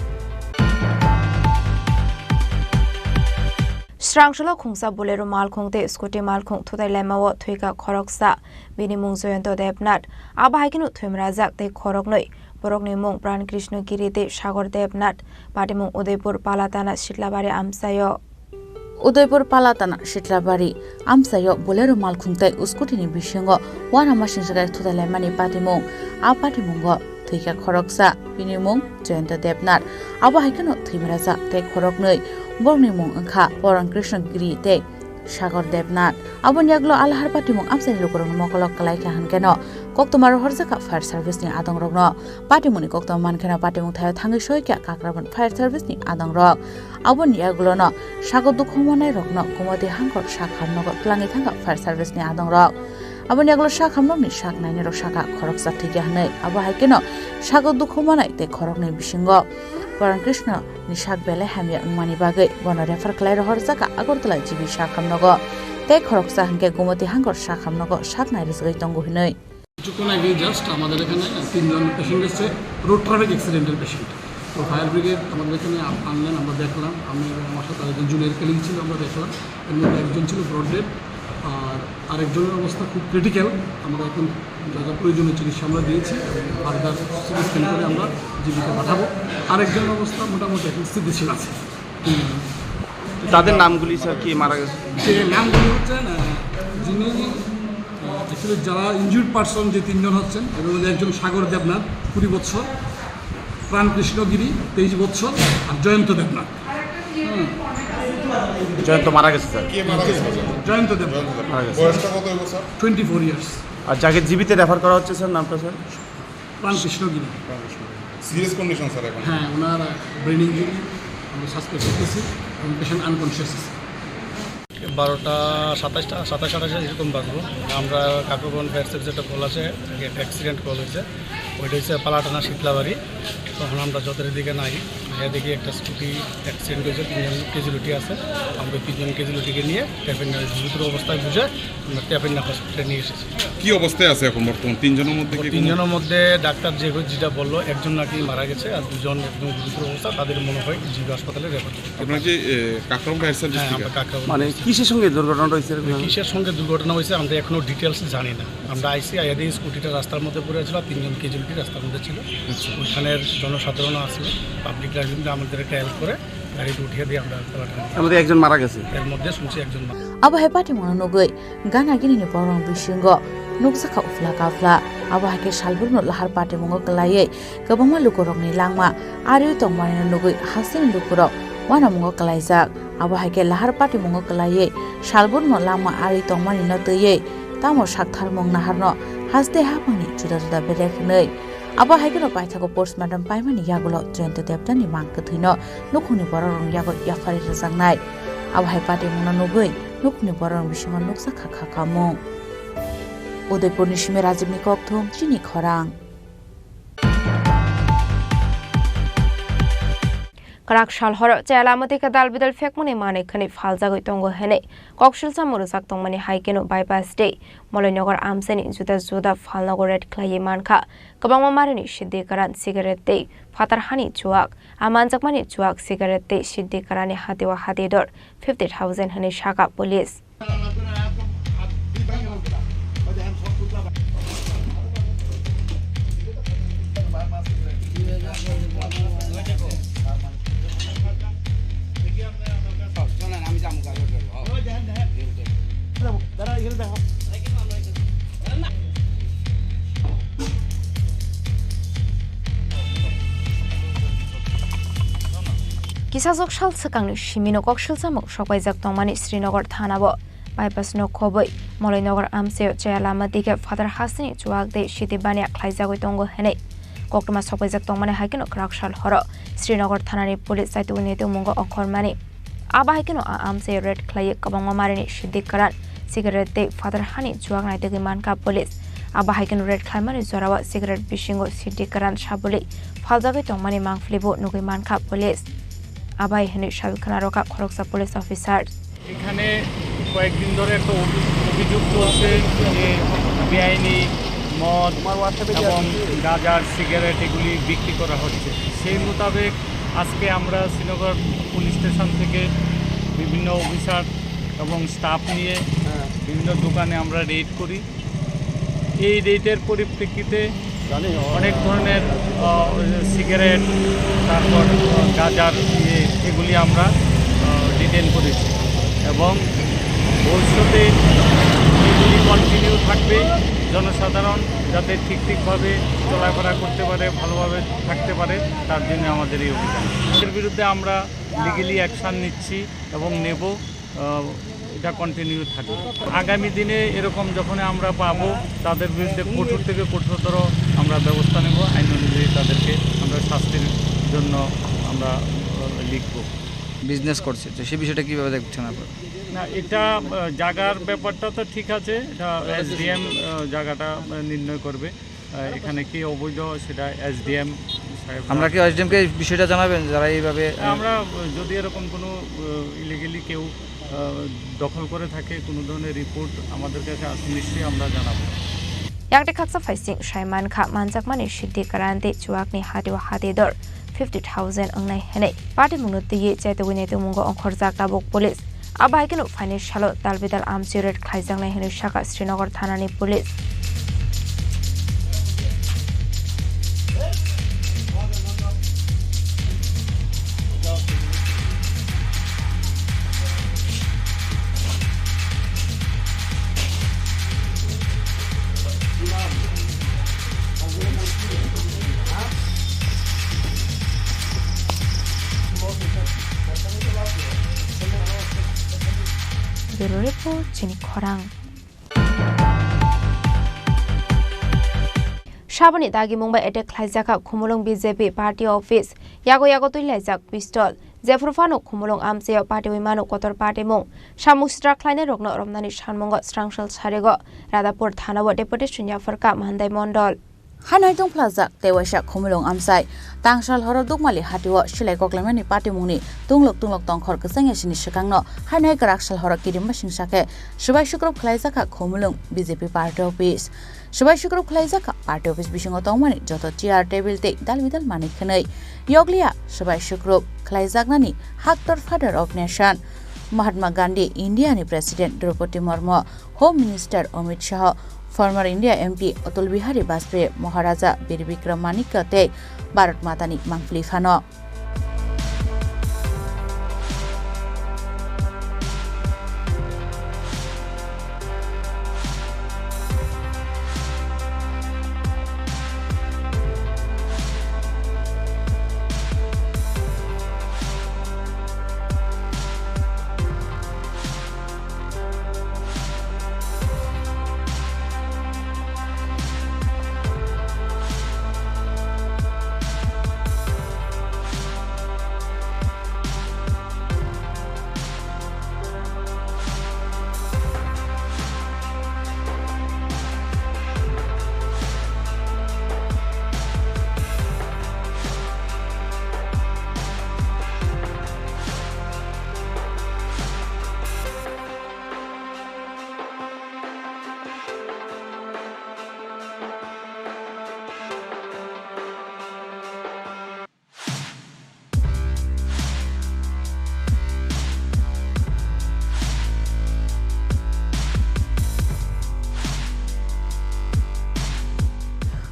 Srangchalo khungsa Bolero malkhung tei scooty malkhung thutai laimao thwikha khoroksa, bini mung Jayanta Debnath. Abo hai kheno thwimrajak tei khoroknwi, borokni mung Pran Krishna Giri tei Sagar Debnath, patimung Udaipur Palatana Sitlabari amchaio. Udaipur Palatana Sitlabari amchaio Bolero malkhung tei scooty ni bisingo uanamasingcha khe thutai laimani patimung. A patimungo thwikha khoroksa, bini mung Jayanta Debnath. Abo hai kheno thwimrajak tei khoroknwi, borokni mung wngkha Poran Krishna Giri tei Sagar Debnath. Aboni yagulo alahar patimung amchaini lukurokno mokolo kwlaikha hwnkhe no koktwma rohorjakha fire service ni adongrokno. Patimungni koktwma mankheno patimung thaio thangwi soikha Kakraban fire service ni adongrok. Aboni yagulono sago dukhu manairokno gumati hangkor sak hamnogo twlangwi thangkha fire service ni adongrok. Aboni yagulo sak hamnokni sak nainirok sakha khoroksa thwikha hwnwi. Abo hai kheno sago dukhu manai tei khoroknwi bisingo Poran Krishna ni sak belai hamya wngmani bagwi bono refer khlai rohorjakha Agartala G B sak hamnogo. Tei khoroksa hwnkhe gumati hangkor sak hamnogo sak nai rwjagwi tongo hwnwi. কিছুক্ষণ আগে জাস্ট আমাদের এখানে তিনজন পেশেন্ট এসছে road traffic অ্যাক্সিডেন্টের পেশেন্ট। তো fire brigade আমাদের এখানে আন-, আনলেন, আমরা দেখলাম। আমি এবং আমার সাথে আরেকজন জুনিয়র কলিগ ছিল, আমরা দেখলাম। এর মধ্যে একজন ছিল ব্রড ডেড, আর আরেকজনের অবস্থা খুব ক্রিটিক্যাল। আমরা এখন যা যা প্রয়োজনীয় চিকিৎসা আমরা দিয়েছি এবং ফার্দার সিটি স্ক্যান করে আমরা জিবিতে পাঠাবো। আরেকজনের অবস্থা মোটামুটি এখন স্থিতিশীল আছে। তো তাদের নামগুলি স্যার কি মারা গেছে? যে নামগুলি হচ্ছেন, আহ, যিনি, আহ, অ্যাকচুয়ালি যারা ইনজুর্ড পারসন যে তিনজন হচ্ছেন, এর মধ্যে একজন সাগর দেবনাথ, কুড়ি বছর, প্রাণকৃষ্ণ গিরি, তেইশ বছর, আর জয়ন্ত দেবনাথ। হুম। জয়ন্ত মারা গেছে স্যার। কে মারা গেছে? জয়ন্ত দেবনাথ। মারা গেছে। বয়সটা কত হইব স্যার? Twenty four years. আর যাকে জিবিতে রেফার করা হচ্ছে স্যার, নামটা sir? Pranakrishna Giri. Serious condition sir এখন? হ্যাঁ, ওনার ব্রেন ইনজুরি আমরা সাসপেক্ট করতেছি। Patient unconscious আছে। বারোটা সাতাশটা, সাতাশ আঠাশ এরকম বাজবো। আমরা কাকরবন ফায়ার সার্ভিসে একটা কল আসে, একটা অ্যাক্সিডেন্ট কল হয়েছে, ওইটা হচ্ছে পালাটানা শীতলাবাড়ি। তখন আমরা যতটা দিকে নাই, গিয়ে দেখি একটা স্কুটি অ্যাক্সিডেন্ট হয়েছে, তিনজন ক্যাজুয়ালিটি আছে। আমরা তিনজন ক্যাজুয়ালিটিকে নিয়ে ট্যাপিনা গুরুতর অবস্থায় বুঝে আমরা ট্যাপিনা হসপিটালে নিয়ে এসেছি। কি অবস্থায় আছে এখন বর্তমান তিনজনের মধ্যে? কি কোনো তিনজনের মধ্যে ডাক্তার যে যেটা বললো, একজন নাকি মারা গেছে আর দুজন একদম গুরুতর অবস্থা, তাদের মনে হয় জিবি হাসপাতালে রেফার করতে। আপনার কি, এ, কাকরাম ফায়ার সার্ভিস হ্যাঁ, থেকে? আমরা কাকরাম মানে ফায়ার সার্ভিস। কিসের সঙ্গে দুর্ঘটনা হয়েছে? মানে কিসের সঙ্গে দুর্ঘটনা হয়েছে আমরা এখনো ডিটেলস জানি না। আমরা আইসি, আইয়া দেখি স্কুটিটা রাস্তার মধ্যে পড়ে ছিল, তিনজন ক্যাজুয়ালিটি রাস্তার মধ্যে ছিল। আচ্ছা। ওইখানের জনসাধারণ আছে, পাবলিক লাইফ আমাদের একটা হেল্প করে গাড়িতে উঠিয়ে দিয়ে আমরা পালাটানা। এর মধ্যে একজন মারা গেছে। এর মধ্যে শুনছি একজন মারা। Abo hai patimungno nugwi gana gini ni borok bisingo nukjakha uphla kaphla. Abo hai khe salbrumno lahar patimungo kwlaiwi kwbangma lukurokni langma ariwi tongmani nugwi hasteni lukurok uanamungo kwlaijak. Abo hai khe lahar patimungo kwlaiwi salbrumno langma ariwi tongmani no twiwi tamo saktharmung naharno haste haphangni juda juda bedek hwnwi. Abo hai kheno paithago postmortem paimani yagulo Jayanta Debbarmani mang kwthwino nukhungni bororokni yago yaphari rwjaknai. Abo hai patimungno nugwi nukhungni bororokni bisingo nukjakha kha khamung. Udaipurni simi Rajibni kokthum chini khorang. Kwrak sal horo chaya lama twi khe dal bidal phekmani manwi khwnwi phaljagwi tongo hwnwi koksilsa mwrwjak tongmani hai kheno bypass tei Moloinogar amchaini juda juda phalnogo raid khlaiwi mankha. Kwbangma marini siddi karan cigarette tei phatar hani chuak. A manjakmani chuak cigarette tei siddi karani hati o hati dor fifty thousand hwnwi sakha police. Kisajwk sal swkangni simino koksilsa mung sokpaijak tongmani Srinagar thana-o. Bypass no khobwi Moloinogar amchaio chaya lama dige phatar hasteni chuak tei siti baniya khlaijagwi tongo hwnwi koktwma sokpaijak tongmani hai kheno kwrak sal horo Srinagar thanani police chaitugwi naitukmungo ongkhormani. Abo hai kheno a amchaio raid khlaiwi kwbangma marini siddi karan, cigarette tei phatar hani chuak naitugwi mankha police. Abo hai kheno raid khlaimani jorao cigarette bisingo siddi karan sabuli phaljagwi tongmani mangpili bo nugwi mankha police. Abo hai hwnwi sawi khna rwkha khoroksa police officer. এখানে কয়েকদিন ধরে একটা অভি-, অভিযোগ চলছে যে বেআইনি মদ এবং গাঁজার সিগারেট এগুলি বিক্রি করা হচ্ছে। সেই মোতাবেক আজকে আমরা শ্রীনগর পুলিশ স্টেশন থেকে বিভিন্ন অফিসার এবং স্টাফ নিয়ে বিভিন্ন দোকানে আমরা রেড করি। এই রেডের পরিপ্রেক্ষিতে অনেক ধরনের, আহ, ওই যে সিগারেট, তারপর, আহ, গাঁজার ইয়ে, এগুলি আমরা, আহ, ডিটেন করেছি এবং ভবিষ্যতে এগুলি কন্টিনিউ থাকবে। জনসাধারণ যাতে ঠিক ঠিকভাবে চলাফেরা করতে পারে, ভালোভাবে থাকতে পারে, তার জন্য আমাদের এই অভিযান। এর বিরুদ্ধে আমরা লিগ্যালি অ্যাকশন নিচ্ছি এবং নেব। আহ, এটা কন্টিনিউ থাকবে। আগামী দিনে এরকম যখন আমরা পাবো, তাদের বিরুদ্ধে কঠোর থেকে কঠোরতর আমরা ব্যবস্থা নেব, আইন অনুযায়ী তাদেরকে আমরা শাস্তির জন্য আমরা, আহ, লিখব। বিজনেস করছে, তো সে বিষয়টা কিভাবে দেখছেন আপনারা? না, এটা, আহ, জায়গার ব্যাপারটা তো ঠিক আছে, এটা এসডিএম, আহ, জায়গাটা, আহ, নির্ণয় করবে। আহ, এখানে কি অবৈধ সেটা এসডিএম সাহেব আমরা কি এসডিএম কে এই বিষয়টা জানাবেন, যারা এইভাবে, আহ, আমরা, আহ, যদি এরকম কোনো, আহ, ইলিগালি কেউ, আহ, দখল করে থাকে, কোনো ধরনের রিপোর্ট আমাদের কাছে আসে, নিশ্চয়ই আমরা জানাবো। Yakte khaksa phaising sai mankha manjakmani siddi karan tei chuakni hati o hati dor fifty thousand wngnai hwnwi patimungno twiwi chaitugwi naitukmungo ongkhorjak tabuk police. Abo hai kheno phaini salo dalbidal amchaio raid khlaijaknai hwnwi sakha Srinagar thanani police. Bureau Report, chini khorang. Saboni dagimung bai attack khlaijak kha Khumulwng B J P party office, yago yago twi laijak pistol, Jephru phano Khumulwng amchaio patiwi mano kotor patimung. Samung sitra khlainairokno romnani sanmungo srangsal sarigo Radhapur thanao deputation yapharkha Mahandai Mondol. Haino hai tongphlajak tei waisa Khumulwng amchai Tangsal horo Dukmali hatio silai koklaimani patimungni tunglok tunglok tongkhor kwchang yasini swkangno haino hai kwraksal horo kirimba singsa khe swbai sukrub khlaijakha Khumulwng B J P party office. Swbai sukrub khlaijakha party office bisingo tongmani joto chair, table tei dal bidal manwi khwnwi. Yokliya swbai sukrub khlaijaknani haktor Father of Nation Mahatma Gandhi, India ni President Draupadi Murmu, Home Minister Amit Shah, former India M P Atal Bihari Vajpayee, Maharaja Bir Bikram Manikya tei Bharat Matani mangpili phano.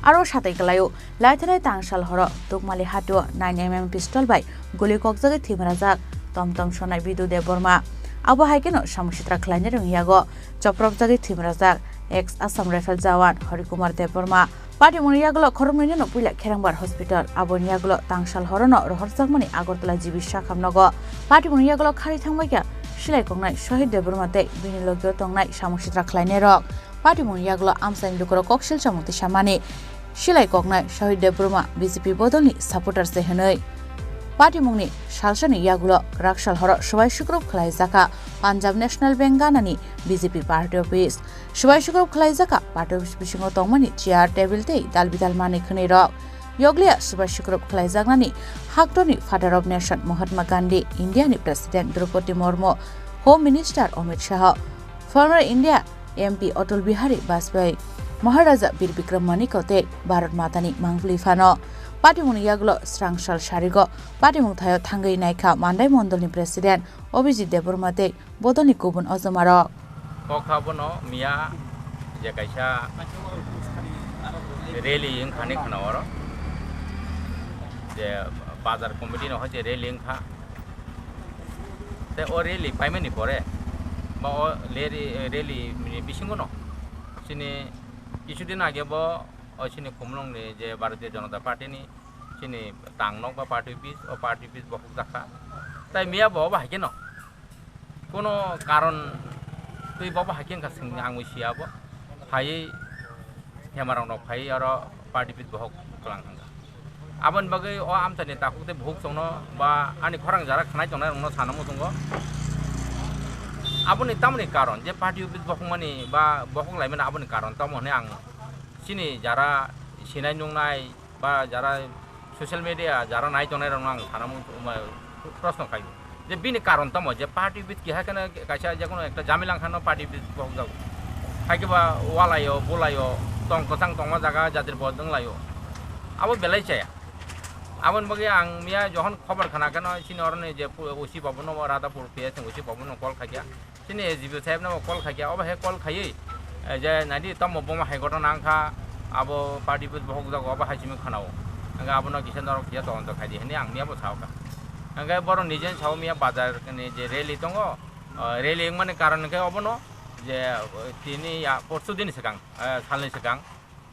Aro satai kwlaio, laithanai Tangsal horo Dukmali hatio nine M M pistol bai guli kokjagwi thwimrajak Tom Tom Sonai Bidu Debbarma. Abo hai kheno samung sitra khlainai rwng yago chopropjagwi thwimrajak ex Assam Rifle jawan Hari Kumar Debbarma. Patimungni yagulo khoroknwino puila Kherangbar Hospital, aboni yagulo Tangsal horono rohorjakmani Agartala G B Sakham nogo. Patimungni yagulo kharwi thangbaikha silai koknai Shahid Debbarma tei bini logio tongnai samung sitra khlainairok. Patimungni yagulo amchaini lukurok koksil chamung twi samani silai koknai Shahid Debbarma B J P bodolni supporter se hwnwi. Patimungni salsani yagulo kwraksal horo swbai sukrub khlaijakha Punjab National Bank ganani B J P party office. Swbai sukrub khlaijakha party office bisingo tongmani chair, table tei dal bidal manwi khwnwi rok. Yokliya swbai sukrub khlaijaknani haktorni Father of Nation Mahatma Gandhi, India ni President Draupadi Murmu, Home Minister Amit Shah, former India M P Atal Bihari Vajpayee, Maharaja Bir Bikram Manikya tei Bharat Matani mangpili phano. Patimungni yagulo srangsal sarigo patimung thaio thangwi naikha Mahandai Mondolni President Abhijit Debbarma tei bodolni kubun ojomarok. Kok kha bono miya je kaisa rally wngkha ni khna oro, je bazar committee no je rally wngkha. Te o rally paimani pore ba o leri-, rally ni bisingo no chini kisu din age bo o chini Khumulwng ni je Bharatiya Janata Party ni chini tang nok ba party office, o party office bokhok jakha. Tai miya bo obo hai kheno kono karon twi bobo hai khe wngkha, chwng ang bo siya bo. Phaiwi camera rok phaiwi oro party office bokhok kwlang thangkha. Aboni bagwi o amchaini takhuk tei bukhuk chwngno ba ani khorang jara khnai tongnai rokno sana muchungo. Aboni tamoni karon je party office bokhokmani ba bokhok laimani aboni karon tamo hwnwi ang chini jara sinai nungnai ba jara social media jara nai tongnai rokno ang sana mung-, ma-, proshno khai je bini karon tamo je party office keha kheno kaisa jekono ekta jamila wngkha no party office bokhok jago. Hai khe ba walaio, bulaio, tong kwchang tongma jaga jatir bo wnglaio. Abo belai chaya. Aboni bagwi ang miya johon khobor khna kheno chini oroni je pu-, O C babuno, Radhapur P S ni O C babuno call khaikha. Chini S D P O saheb no call khaikha, obo hai call khaiwi, eh, je naidi tamo boma hai ghotona wngkha, abo party office bokhok jago, obo hai simi khanao. Hingkhe abono kisa norok kisa tolonto khaidi hwnwi ang miya bo sao kha. Hingkhe borok nije sao miya bazar ni je rally tongo, eh, rally wngmani karon hwnkhe obono je, eh, tini ya porsu din swkang, eh, salni swkang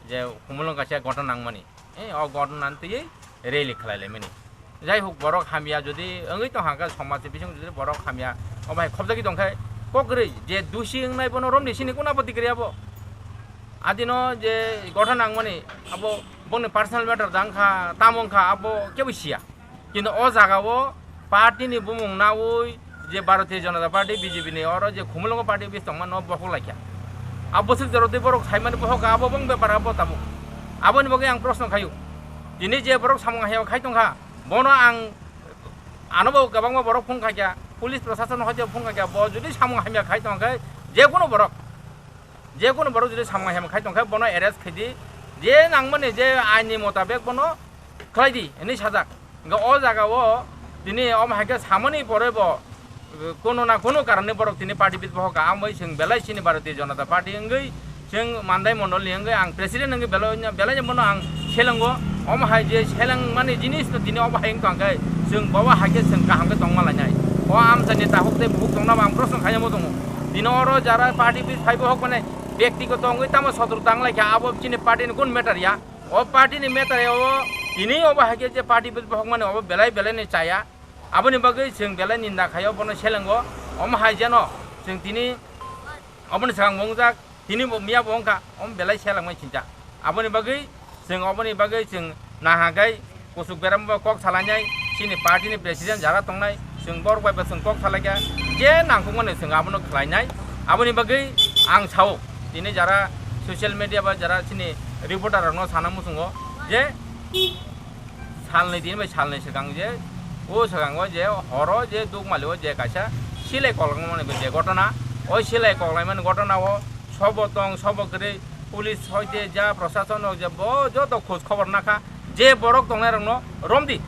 je Khumulwng kaisa ghotona nangmani. Eh, o ghotona twiwi rally khlai laimani. Jai hok, borok hamya jodi wngwi tong kha, somaj ni bising jodi borok hamya, obo hai khobjagwi tong khe, kok kwrwi je dusi wngnai bono romni sini, kono apatti kwrwi abo. Adino je ghotona nangmani, abo bongni personal matter da wngkha, tamo wngkha, abo kebo siya. Kintu o jaga o party ni bumung naui je Bharatiya Janata Party, B J P ni oro je Khumulwngo party office tongma no bohok laikha. A bwswk jora tei borok saimani bohok abo bong bepar abo tabuk. Aboni bagwi ang proshno khaio. Tini je borok samung hamya khai tongkha, bono ang, ano bo kwbangma borok phone khaikha, police proshashan hoite phone khaikha, bo jodi samung hamya khai tongkha, je kono borok, je kono borok jodi samung hamya khai tongkha, bono arrest khaidi, je nangmani je ain ni motabek bono khlaidi hinwi sajak. Hwnkhe o jaga o tini omo hai khe samani pore bo, eh, kono na kono karone borok tini party bit bohok ka. Amoi chwng belai chini Bharatiya Janata Party wngwi, chwng Mandai Mondol ni wngwi ang president wngwi belai, belai bono ang selengo. Omo hai je selengmani jinis no tini obo hai wngkha hwnkhe chwng bobo hai khe chwng kaham khe tongma lainai. O amchaini takhuk tei bukhuk tongna bo ang proshno khaiyamo tongo. Tini oro jara party bit phai bohok mane byaktigoto wngwi tamo sotru tang lai kha, abo chini party ni kun matter ya. O party ni matter ya o, tini obo hai khe je party bit bohok mani obo belai belai ni chaya. Aboni bagwi chwng belai ninda khaio, bono selengo. Omo hai jeno chwng tini oboni swkang bo wngjak, tini bo miya bo wngkha, omo belai selengmai chinta. Aboni bagwi chwng, oboni bagwi chwng nahagai kuchuk berama bo kok salainai, chini party ni president jara tongnai, chwng borok bai bo chwng kok salaikha, je nangkukmani chwng abono khlainai. Aboni bagwi ang sao, tini jara social media ba jara chini reporter rokno sana muchungo je, salni din bai salni swkang je, o swkango je horo je Dukmali o je kaisa silai koklangmani je gotona, o silai koklaimani gotona o sobo tong, sobo kwrwi, police hoite ja, proshashan rok je bo joto khoj khobor nakha, je borok tongnai rokno romdi.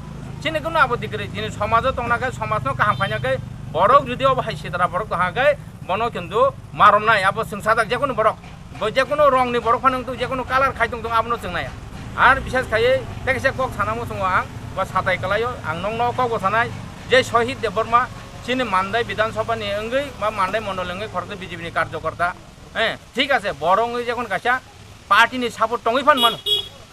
Chini kunu abo dikwrwi, chini somajo tongna khe, somajno kaham khaina khe, borok jodi obo hai sitra borok tongha khe, bono kintu maromnai, abo chwng sajak jekunu borok. Bo jekunu rongni borok phano wngtong, jekunu colour khai tongtong, abono chwng naiya. Ar bishes khaiwi tei kaisa kok sana muchungo ang, bo satai kwlaio, ang nokno kok bo sanai, je Sohit Debbarma, chini Mandai Bidhan Sabha ni wngwi ba Mandai Mondol wngwi khoroksa B J P ni karjokorta, eh, thik ase, borok wngwi jekunu kaisa party ni support tongwi phan mano,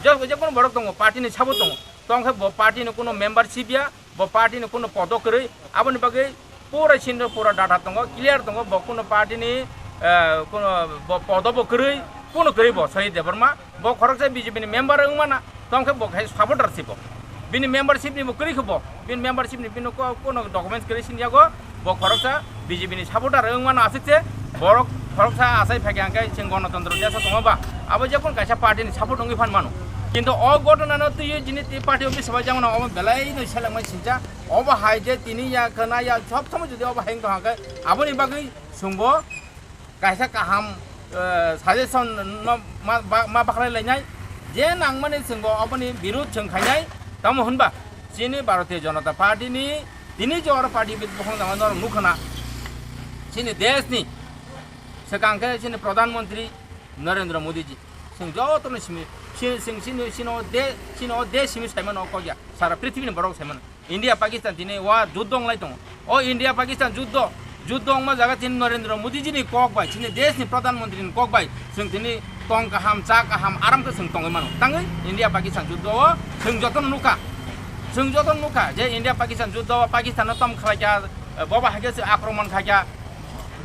je-, jekunu borok tongo, party ni support tongo, tongkhe bo party ni kunu membership ya, bo party ni kunu podo kwrwi, aboni bagwi pura sindor pura data tongo, clear tongo, bo kunu party ni, eh, kunu bo podo bo kwrwi, kunu kwrwi bo Sohit Debbarma, bo khoroksa B J P ni member wngmana, tongkhe bo khai supporter si bo. Bini membership ni bo kwrwi khe bo, bini membership ni bini ko-, kunu documents kwrwi sini yago, bo khoroksa B J P ni supporter wngmano aswk se, borok khoroksa asai phai khe hwnkhe chwng Ganatantro desho tongo ba, abo jekun kaisa party ni support wngwi phan mano. Kintu o gotona no twiwi jini twi party office bai jangmano obo belai no selengmai sincha. Obo hai je tini ya khna ya sob somoi jodi obo hai wngkha hwnkhe aboni bagwi chwngbo kaisa kaham, eh, suggestion no ma, ba, ma bakhlai lainai. Je nangmani chwngbo oboni birud chwng khainai. Tamo hwnba chini Bharatiya Janata Party ni tini je oro party bit bokhong jama norok nukha na. Chini desh ni swkang khe chini Pradhan Mantri Narendra Modi ji. Chwng jotono simi, chini, chwng chini, chini o de, chini o desh simi saimano o kokya. Sara prithibini borok saimano. India Pakistan tini wa juddo wnglai tongo. O India Pakistan juddo, juddo wngma jaga tini Narendra Modi ji ni kok bai, chini desh ni Pradhan Mantri ni kok bai, chwng tini tong kaham, cha kaham, aram khe chwng tongwi mano. Tangwi India Pakistan juddo o chwng jotono nukha. Chwng jotono nukha je India Pakistan juddo o Pakistan no tom khlaikha, boba hai khe se akromon khaikha.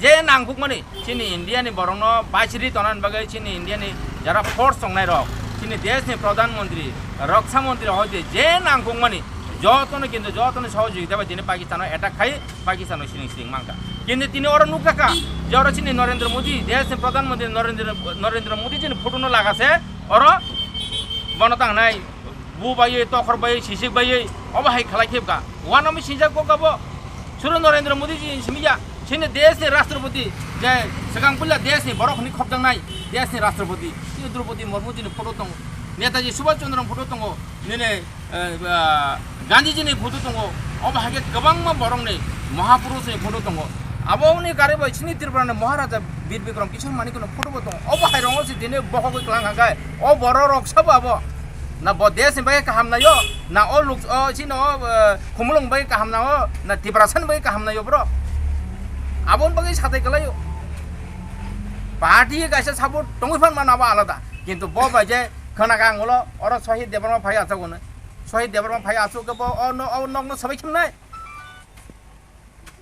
Je nangkukmani chini India ni borokno bachiri tonani bagwi chini India ni jara force tongnai rok, chini desh ni Pradhan Mantri, Raksha Mantri hoite je nangkukmani jotono kintu jotono sohojogita bai tini Pakistan o attack khai Pakistan o siring siring mankha. Kintu tini oro nukjakha je oro chini Narendra Modi, desh ni Pradhan Mantri Narendra, Narendra Modi chini photo no lagase oro bono tangnai. Bu baiwi, tokhor baiwi, sisik baiwi, obo hai khlai khe bwkha. Uanami sinjak kok abo. Suru Narendra Modi ji simi ya. Chini desh ni Rashtrapati, je swkang puila desh ni borok hwnwi khopjaknai, desh ni Rashtrapati. Chini Draupadi Murmu ji ni photo tongo. Netaji Subhash Chandra ni photo tongo. Nini, eh, ah, Gandhi ji ni photo tongo. Obo hai khe kwbangma borok ni Mahapurush ni photo tongo. Abo ni kari bai chini Tripura ni Maharaja Bir Bikram Kishore Manik no photo bo tongo. Obo hai rongo si tini bokhogwi kwlang kha khe. O borok rok sabo abo. Na bo desh ni bagwi kaham naio, na o luk, o chini o, eh, Khumulwng bagwi kaham nao, na Tiprasa ni bagwi kaham naio bro. Aboni bagwi satai kwlaio. Party kaisa support tongwi phan mano abo alada. Kintu bo bai je khwna kha ang ulo, oro Sohit Debbarma phai achuk hwnwi. Sohit Debbarma phai achuk khe bo o no, o nokno sabai khemnai.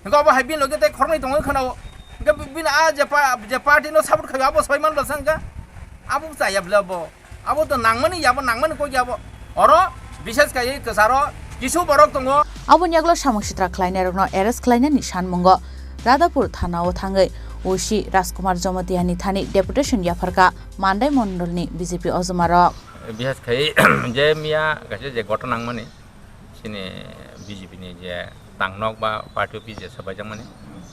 Hingke obo hai bini loge tei khoroknwi tongwi khwnao. Hingke bini a je pa-, je party no support khaio abo soi man bwsa hingke. Abo chaya bwle abo. Abo to nangmani yabo, nangmani kok yabo. Oro bishes kaiwi kwcharo Kisu borok tongo. Aboni yagulo samung sitra khlainairokno arrest khlainani sanmungo Radhapur thanao thangwi O C Rajkumar Jamatia ni thani deputation yapharkha Mandai mondolni B J P ojomarok. Bihas khai je miya kaisa je gotona nangmani chini B J P ni je tangnok ba party office je swbaijakmani,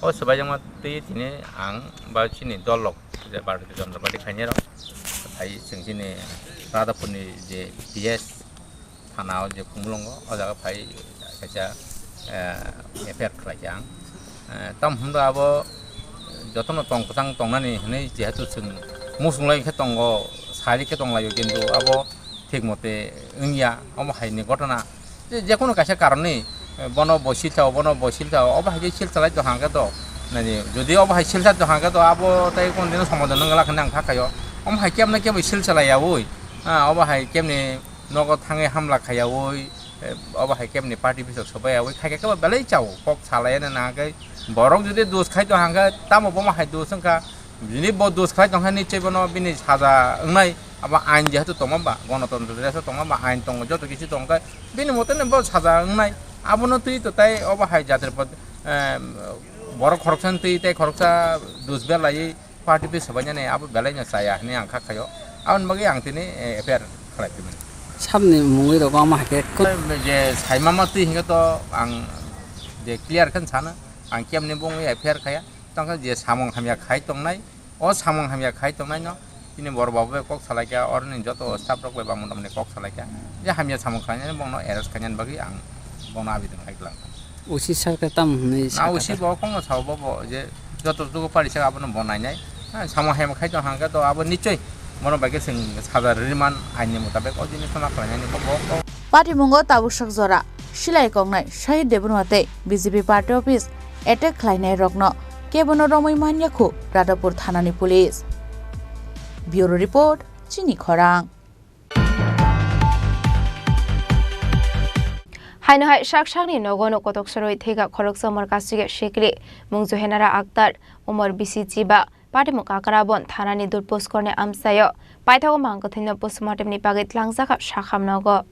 o swbaijakma twi tini ang ba chini dol rok je Bharatiya Janata Party khainai rok phai chwng chini Radhapur ni je P S thana o je Khumulwngo, o jaga phai kaisa, eh, F I R khlai kha ang. Eh, tam hwnba abo jotono tong kwchang tongnani hwnwi jehetu chwng muchunglai khe tongo, sari khe tonglaio, kintu abo thik mote wngya, omo hai ni gotona. Je, jekunu kaisa karon ni, eh, bono bo silsa o, bono bo silsa o, obo hai khe silsa lai tong hang khe to, nani, jodi obo hai silsa tong hang khe to abo tei kono dino somadhan wng glak hwnwi ang kha khaio. Omo hai kebna kebo silsa lai yaui, ah, obo hai kebni nogo thangwi hamla khaiyaui, eh, obo hai kebni party bisok sobai yaui, khai khe kebo belai chao, kok salai nang khe borok jodi dos khai tong hang khe tamo bomo hai dos wng kha, jodi bo dos khai tong khe nichoi bono bini saja wngnai, abo ain jehetu tongma ba, gonotontro desh o tongma ba, ain tongo, joto kisu tong khe bini mote no bo saja wngnai, abono twi to tai obo hai jatri pod-, eh, borok khoroksa twi tai khoroksa dos belai, party office sobainani abo belai no chaya hwnwi ang kha khaio. Aboni bagwi ang tini, eh, F I R khlai tongmani. Sabni mungwi rok omo hai khe kut- Je saimama twi hinkhe to ang je clear khe sano, ang kemni bungwi F I R khaya. Tongkhe je samung hamya khai tongnai, o samung hamya khai tongnai no tini bor babu bai kok salai kha, oroni joto staff rok bai bamung damni kok salai kha. Je hamya samung khlainani bongno arrest khainani bagwi ang bongno abidon khai klang. O C sir khe tam hwnwi Na sakha O C ta? Bo khongno sao bo, bo je joto tuku pari sa abono bo nainai. Ha, samo hem khai tong hang khe to abo nichoi bono bai khe chwng saja rwrwman aini mutabek o jinis no ma khlainani bo, bo, bo. Patimungo tabuksak jora silai koknai Shahid Debbarma tei B J P party office attack khlainai rokno kebono romwi manya khu Radhapur thanani police. Bureau report, Chini Khorang. Haino hai sak sakni nogo no kotok soroi theka khoroksa Markasiga Shekli mung Juhenara Akhtar, umor bisi chiba, Patimung Kakrabon thanani Dudh Puskorni amchaio paithago mang kwthwino postmortemni bagwi tlangjakha sakham nogo.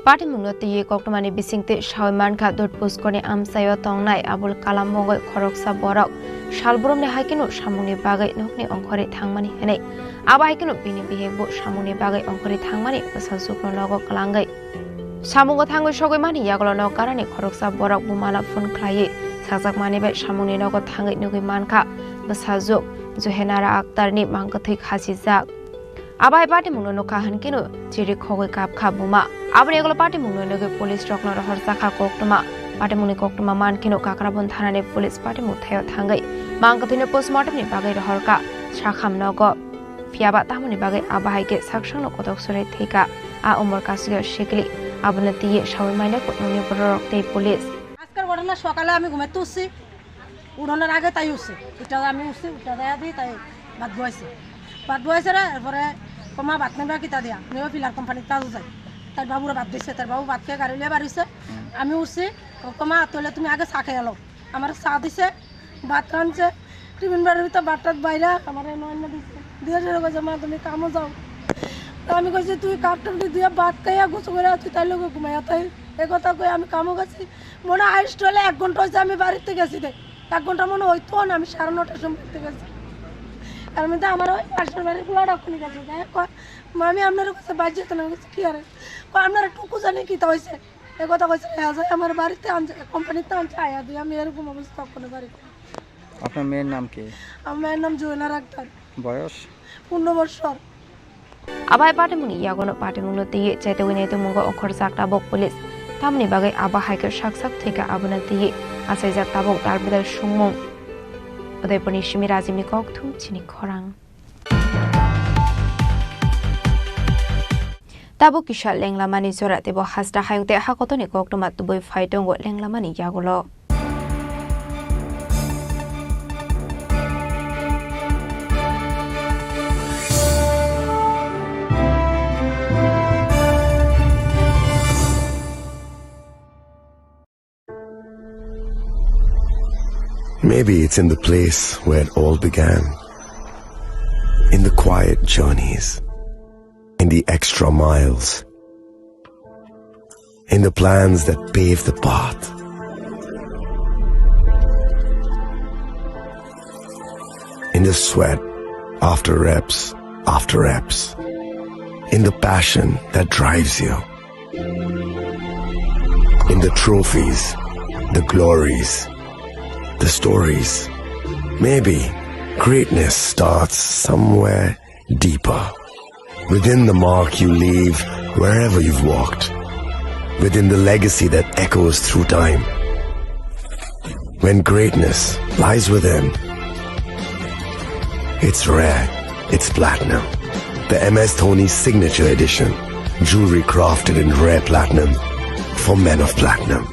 Patimungno twiwi koktwmani bisingtwi sawi mankha Dudh Puskorni amchaio tongnai Abul Kalam mungwi khoroksa borok salbrumni haikeno samungni bagwi nokni ongkhorwi thangmani hwnwi. Abo haikeno bini bihikbo samungni bagwi ongkhorwi thangmani bwsajwkno nogo kwlangwi. Samungo thangwi sogwi mani yagulo nok garani khoroksa borok bumano phone khlaiwi sakjakmani bai samungni nogo thangwi nugwi mankha bwsajwk Juhenara Akhtarni mang kwthwi khachijak. Abo hai patimungno nukha hwnkhe no chiri khogwi kapkha buma. Aboni yagulo patimungno nugwi police rokno rohorjakha koktwma. Patimungni koktwma mankheno Kakrabon thanani police patimung thaio thangwi mang kwthwino postmortemni bagwi rohorkha sakham nogo. Phiyaba tamoni bagwi abo hai khe saksakno kotok sorwi thwikha. A umor kasio sikli abono twiwi sawi maina kutnukni bororok tei police. আজকের ঘটনা সকালে আমি ঘুমাতে উঠছি, উঠানোর আগে তাই উঠছে, উঠা আমি উঠছি, উঠা যায় দিয়ে তাই ভাত বয়েছে, ভাত বয়েছে রে। এরপরে কমা ভাত নেবে কিতা দিয়া, নেবে ফিলার কোম্পানির তাজু যাই। তার বাবুরা ভাত দিছে, তার বাবু ভাত খেয়ে গাড়ি লিয়ে বাড়িছে। আমি উঠছি, কমা তোলে তুমি আগে চা খেয়ে এলো। আমার চা দিছে, ভাত রাঁধছে, টিফিন বাড়ির ভিতরে ভাত টাত বাইরা আমার এনে এনে দিছে। দিয়ে শুরু করছে, "মা, তুমি কামো যাও।" তো আমি কইছি, "তুই কাপ টাপ দিয়ে ভাত খাইয়া গোসল করে তুই তাই লোকে ঘুমাইয়া তাই।" এ কথা কই আমি কামো গেছি। মনে হয় হাইস্ট হলে এক ঘন্টা হয়েছে আমি বাড়িতে গেছি রে। এক ঘন্টা মনে হইতো না, আমি সাড়ে নটার সময় বাড়িতে গেছি। তার মধ্যে আমার ওই পাশের বাড়ির পোলাটা ওখানে গেছে। যাই হোক, কয়, "মামি, আপনার কাছে বাদ যেত না।" আমি কইছি, "কি আরে?" কয়, "আপনারা টুকু জানি কিতা হয়েছে?" এ কথা কইছে, "হ্যাঁ, যাই আমার বাড়িতে আনছে, কোম্পানিতে আনছে, আয়া দিয়ে আমি এরকম অবস্থা ওখানে বাড়িতে।" আপনার মেয়ের নাম কি? আমার মেয়ের নাম জুয়েনার আক্তার। বয়স? পনেরো বছর। Abo hai patimungni yagono patimungno twiwi chaitogwi naitukmungo ongkhorjak tabuk police. Tamoni bagwi abo hai khe sak sak thwikha abono twiwi achaijak tabuk dal bedal sungmung. Udaipurni simi Rajibni kokthum chini khorang. Tabuk kisa lenglamani jora teibo hasta hayung tei hakotorni koktwma tubui phai tongo lenglamani yagulo. Maybe it's in the place where it all began. In the quiet journeys. In the extra miles. In the plans that pave the path, in the sweat after reps after reps, in the passion that drives you, in the trophies, the glories, the stories. Maybe greatness starts somewhere deeper, within the mark you leave wherever you've walked, within the legacy that echoes through time. When greatness lies within, it's rare, it's platinum. The M S Dhoni Signature Edition, jewelry crafted in rare platinum for men of platinum.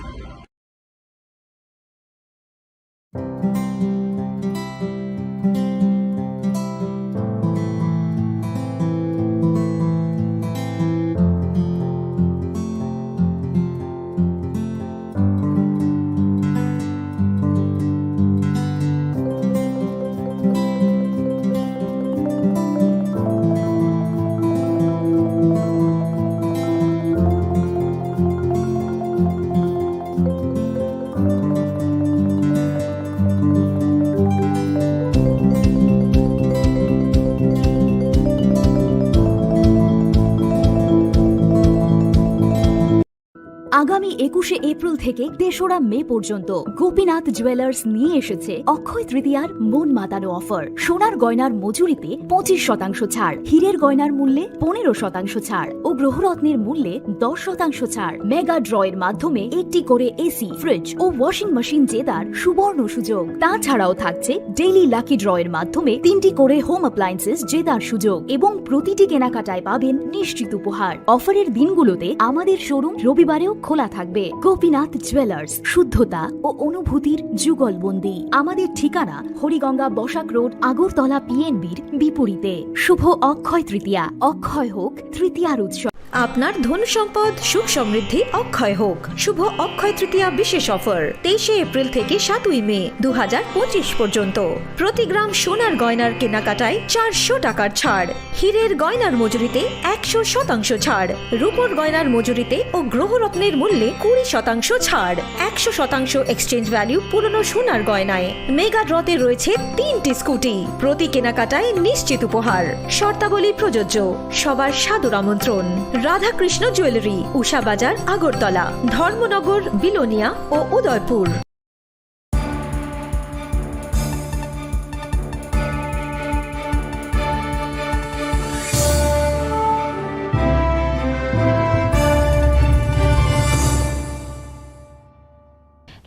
আগামী একুশে এপ্রিল থেকে তেসরা মে পর্যন্ত গোপীনাথ জুয়েলার্স নিয়ে এসেছে অক্ষয় তৃতীয়ার মন মাতানো অফার। সোনার গয়নার মজুরিতে পঁচিশ শতাংশ ছাড়, হীরের গয়নার মূল্যে পনেরো শতাংশ ছাড় ও গ্রহরত্নের মূল্যে দশ শতাংশ ছাড়। মেগা ড্রয়ের মাধ্যমে একটি করে এসি, ফ্রিজ ও ওয়াশিং মেশিন জেতার সুবর্ণ সুযোগ। তাছাড়াও থাকছে ডেইলি লাকি ড্রয়ের মাধ্যমে তিনটি করে হোম অ্যাপ্লায়েন্সেস জেতার সুযোগ এবং প্রতিটি কেনাকাটায় পাবেন নিশ্চিত উপহার। অফারের দিনগুলোতে আমাদের শোরুম রবিবারেও খোলা থাকবে। গোপীনাথ জুয়েলার্স, শুদ্ধতা ও অনুভূতির যুগলবন্দি। আমাদের ঠিকানা হরিগঙ্গা বসাক রোড, আগরতলা পিএনবির বিপরীতে। শুভ অক্ষয় তৃতীয়া, অক্ষয় হোক তৃতীয়ার উৎসব। আপনার ধন সম্পদ সুখ সমৃদ্ধি অক্ষয় হোক। শুভ অক্ষয় তৃতীয়া বিশেষ অফার, তেইশে এপ্রিল থেকে সাতই মে দু হাজার পঁচিশ পর্যন্ত। প্রতি গ্রাম সোনার গয়নার কেনাকাটায় চারশো টাকার ছাড়, হীরের গয়নার মজুরিতে একশো শতাংশ ছাড়, রূপোর গয়নার মজুরিতে ও গ্রহরত্নের মূল্যে কুড়ি শতাংশ ছাড়, একশো শতাংশ এক্সচেঞ্জ ভ্যালু পুরনো সোনার গয়নায়। মেগা ড্রতে রয়েছে তিনটি স্কুটি, প্রতি কেনাকাটায় নিশ্চিত উপহার। শর্তাবলী প্রযোজ্য। সবার সাদর আমন্ত্রণ। রাধাকৃষ্ণ জুয়েলারি, উষা বাজার, আগরতলা, ধর্মনগর, বিলোনিয়া ও Udaipur.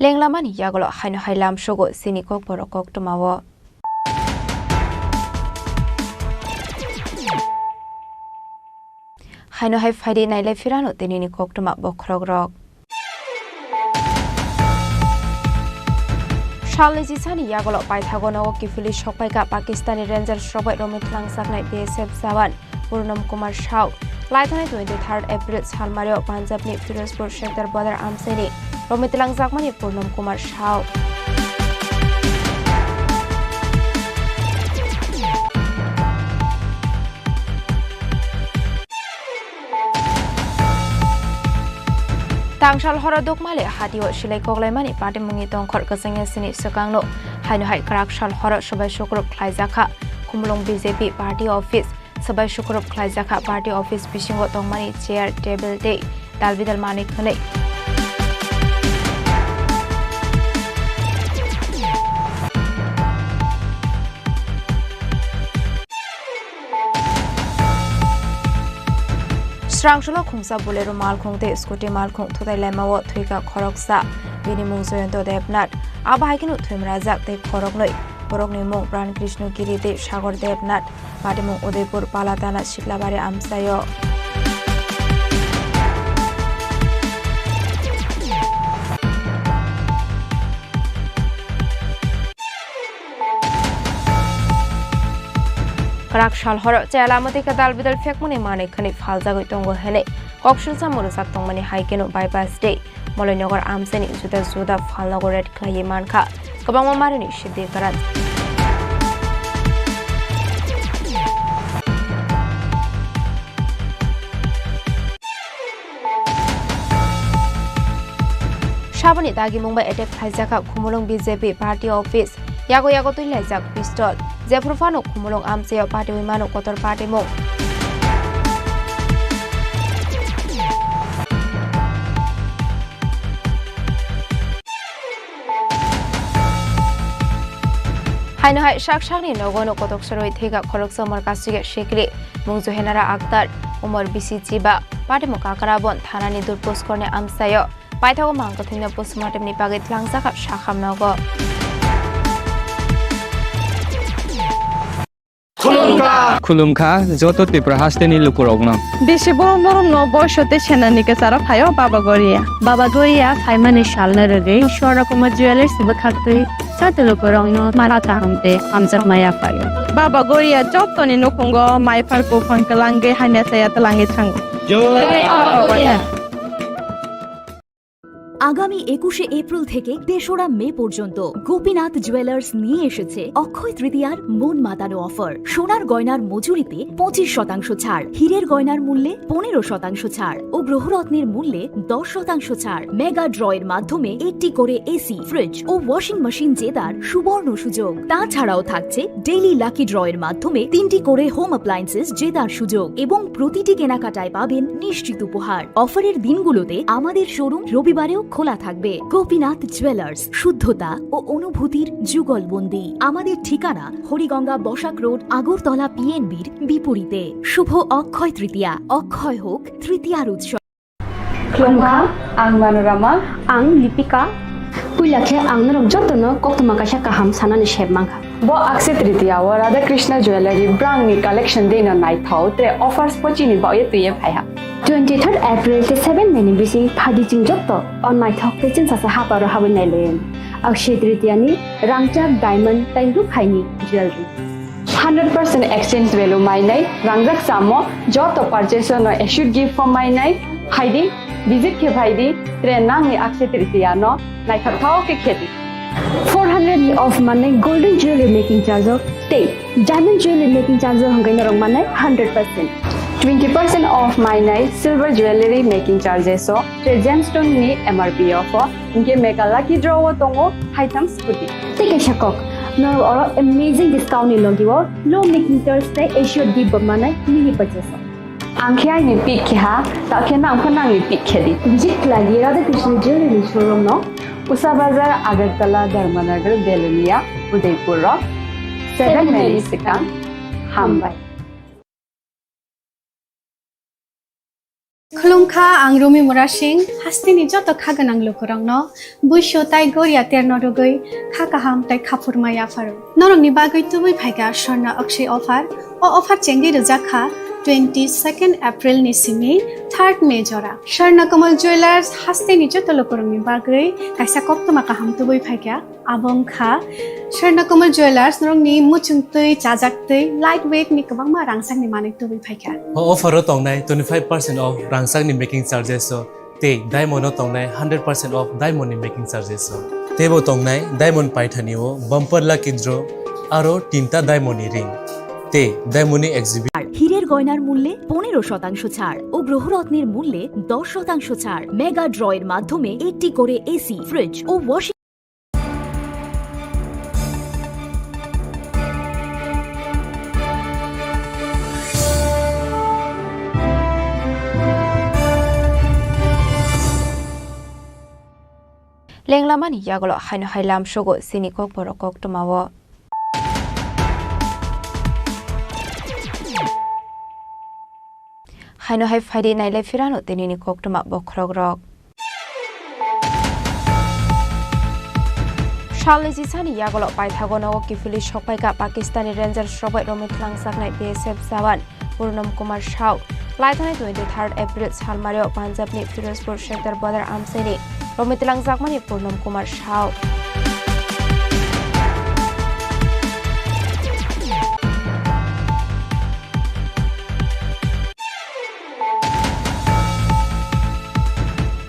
Lenglamani yagulo haino hai lamsogo chini kokborok koktwmao. Haino hai phaidi nailai phirano tinini koktwma bokhorokrok. Salni chisani yagulo paithago nogo kiphilwi sokpaikha Pakistani Rangers rok bai romwi thlangjaknai B S F jawan Purnam Kumar Saw. Laithanai twenty-third April salmario Punjabni Firozpur sector border amchaini romwi tlangjakmani Purnam Kumar Saw. Tangsal horo Dukmali hatio silai koklaimani patimungni tongkhor kwchangya sini swkangno haino hai kwrak sal horo swbai sukrub khlaijakha Khumulwng B J P party office. Swbai sukrub khlaijakha party office bisingo tongmani chair, table tei dalbidal manwi khwnwi. Srangsola khungsa Bolero malkhung tei scooty malkhung thutai laimao thwikha khoroksa. Bini mung Joyonto Debnath. Abo hai kheno thwimrajak tei khoroknwi. Borokni mung Pran Krishna Giri tei Sagor Debnath. Patimung Udaipur Palatana Siklabari amchaio. Kwrak sal horo chayala mwtwi khe dal bidal phekmani manwi khwnwi phaljagwi tongo hwnwi koksilsa mwrwjak tongmani hai kheno bypass tei Moloinagar amchaini juda juda phalnogo raid khlaiwi mankha. Kwbangma marini siddi kwran. Saboni dagimung bai attack khlaijakha Khumulwng B J P party office. Yago yago twi laijak pistol. Jephru phano Khumulwng amchaio patiwi mano kotor patimung. Haino hai sak sakni nogo no kotok sorwi thwikha khoroksa umor kasike sikri, mung Juhenara Akhtar, umor bisi chiba, patimung Kakrabon thanani Durpuskorni amchaio. Paithago mangkwthwino postmortemni bagwi tlangjak sakham nogo. Khulumkha. Khulumkha joto Tripura hasteni lukurokno. Bisi borok norokno boiso tei senani kwcharo phaio Baba Goria. Baba Goria phaimani salno rwgwi Swarnakumar Jewellers bwkhaktwi joto lukurokno mara kaham tei hamjakma yaphaio. Baba Goria jotoni nukhungo maiphar kuphang kwlangwi hamya chaya twlangwi thango. Jai Baba Goria. আগামী একুশে এপ্রিল থেকে তেসরা মে পর্যন্ত গোপীনাথ জুয়েলার্স নিয়ে এসেছে অক্ষয় তৃতীয়ার মন মাতানো অফার। সোনার গয়নার মজুরিতে পঁচিশ শতাংশ ছাড়, হীরের গয়নার মূল্যে পনেরো শতাংশ ছাড় ও গ্রহরত্নের মূল্যে দশ শতাংশ ছাড়। মেগা ড্রয়ের মাধ্যমে একটি করে এসি, ফ্রিজ ও ওয়াশিং মেশিন জেতার সুবর্ণ সুযোগ। তাছাড়াও থাকছে ডেইলি লাকি ড্রয়ের মাধ্যমে তিনটি করে হোম অ্যাপ্লায়েন্সেস জেতার সুযোগ এবং প্রতিটি কেনাকাটায় পাবেন নিশ্চিত উপহার। অফারের দিনগুলোতে আমাদের শোরুম রবিবারেও খোলা থাকবে। গোপীনাথ জুয়েলার্স, শুদ্ধতা ও অনুভূতির যুগলবন্দি। আমাদের ঠিকানা হরিগঙ্গা বসাক রোড, আগরতলা পিএনবির বিপরীতে। শুভ অক্ষয় তৃতীয়া, অক্ষয় হোক তৃতীয়ার উৎসব। Khulumkha, ang Manorama. Ang Lipika. Puila khe ang norok jotono koktwma kaisa kaham sanani sep mankha. Bo Akshaya Tritiya o Radha Krishna Jewellery brangni collection dino naithok tre offers pochini baoye twiye phaiha. Twenty third April tei seven May ni bising phadi chwng jotto o naithok tei chwngsacha haparo habwi nailayan. Akshaya Tritiya ni rangchak diamond tei rukhaini jewellery. Hundred percent exchange value mainai rangjak samo joto purchase no assured gift form mainai phaidi, visit khe phaidi, tre nangni Akshaya Tritiya no naithok thok khe khedi. Four hundred ni off manai golden jewelry making charge o tei diamond jewelry making charge o hwnkhai norok manai hundred percent. Twenty percent off mainai silver jewelry making charges o tre gemstone ni M R P off o. Hinkhe mega lucky draw o tongo haitham scooty. Tei kaisa kok, norok oro amazing discount ni logi o low making charge tei assured gift bo manai mini purchase o. Ang khe aini pick khe ha, ta khe nang pho nangni pick khe di. Visit khlai di Radha Krishna Jewelry ni showroom no. Usa Bazar, Agartala, Dharmanagar, Belonia, Udaipur rok. Seven May ni swkang. Hambai. Khulumkha, ang Rumi Murasing, hasteni joto kha gwnang lukurokno buiso tai goria terno rwgwi kha kaham tai khaphurma yapharo. Norokni bagwi tubui phaikha Swarna Akshaya offer. O offer chengwi rwjakha twenty second April ni simi third May jora. Swarna Kamal Jewellers hasteni joto lukurokni bagwi kaisa koktwma kaham tubui phaikha. Abo wngkha Swarna Kamal Jewellers, norokni muchungtwi, chajaktwi, light weight ni kwbangma rangchakni manwi tubui phaikha. O offer o tongnai twenty five percent off rangchakni making charges o tei diamond o tongnai hundred percent off diamond ni making charges o. Teibo tongnai diamond paithani o bumper lucky draw aro tinta diamond ni ring tei diamond ni exhibit. আর হীরের গয়নার মূল্যে পনেরো শতাংশ ছাড় ও গ্রহরত্নের মূল্যে দশ শতাংশ ছাড়। মেগা ড্রয়ের মাধ্যমে একটি করে AC, fridge O washing Lenglamani yagulo haino hai lamsogo chini kokborok koktwmao. Haino hai phaidi nailai phirano tinini koktwma bokhorokrok. Salni chisani yagulo paithago nogo kiphilwi sokphaikha Pakistani Rangers rok bai romwi twlangjaknai B S F jawan Purnam Kumar Saw. Laithanai twenty third April salmario Punjabni Firozpur sector border amchaini romwi twlangjakmani Purnam Kumar Saw.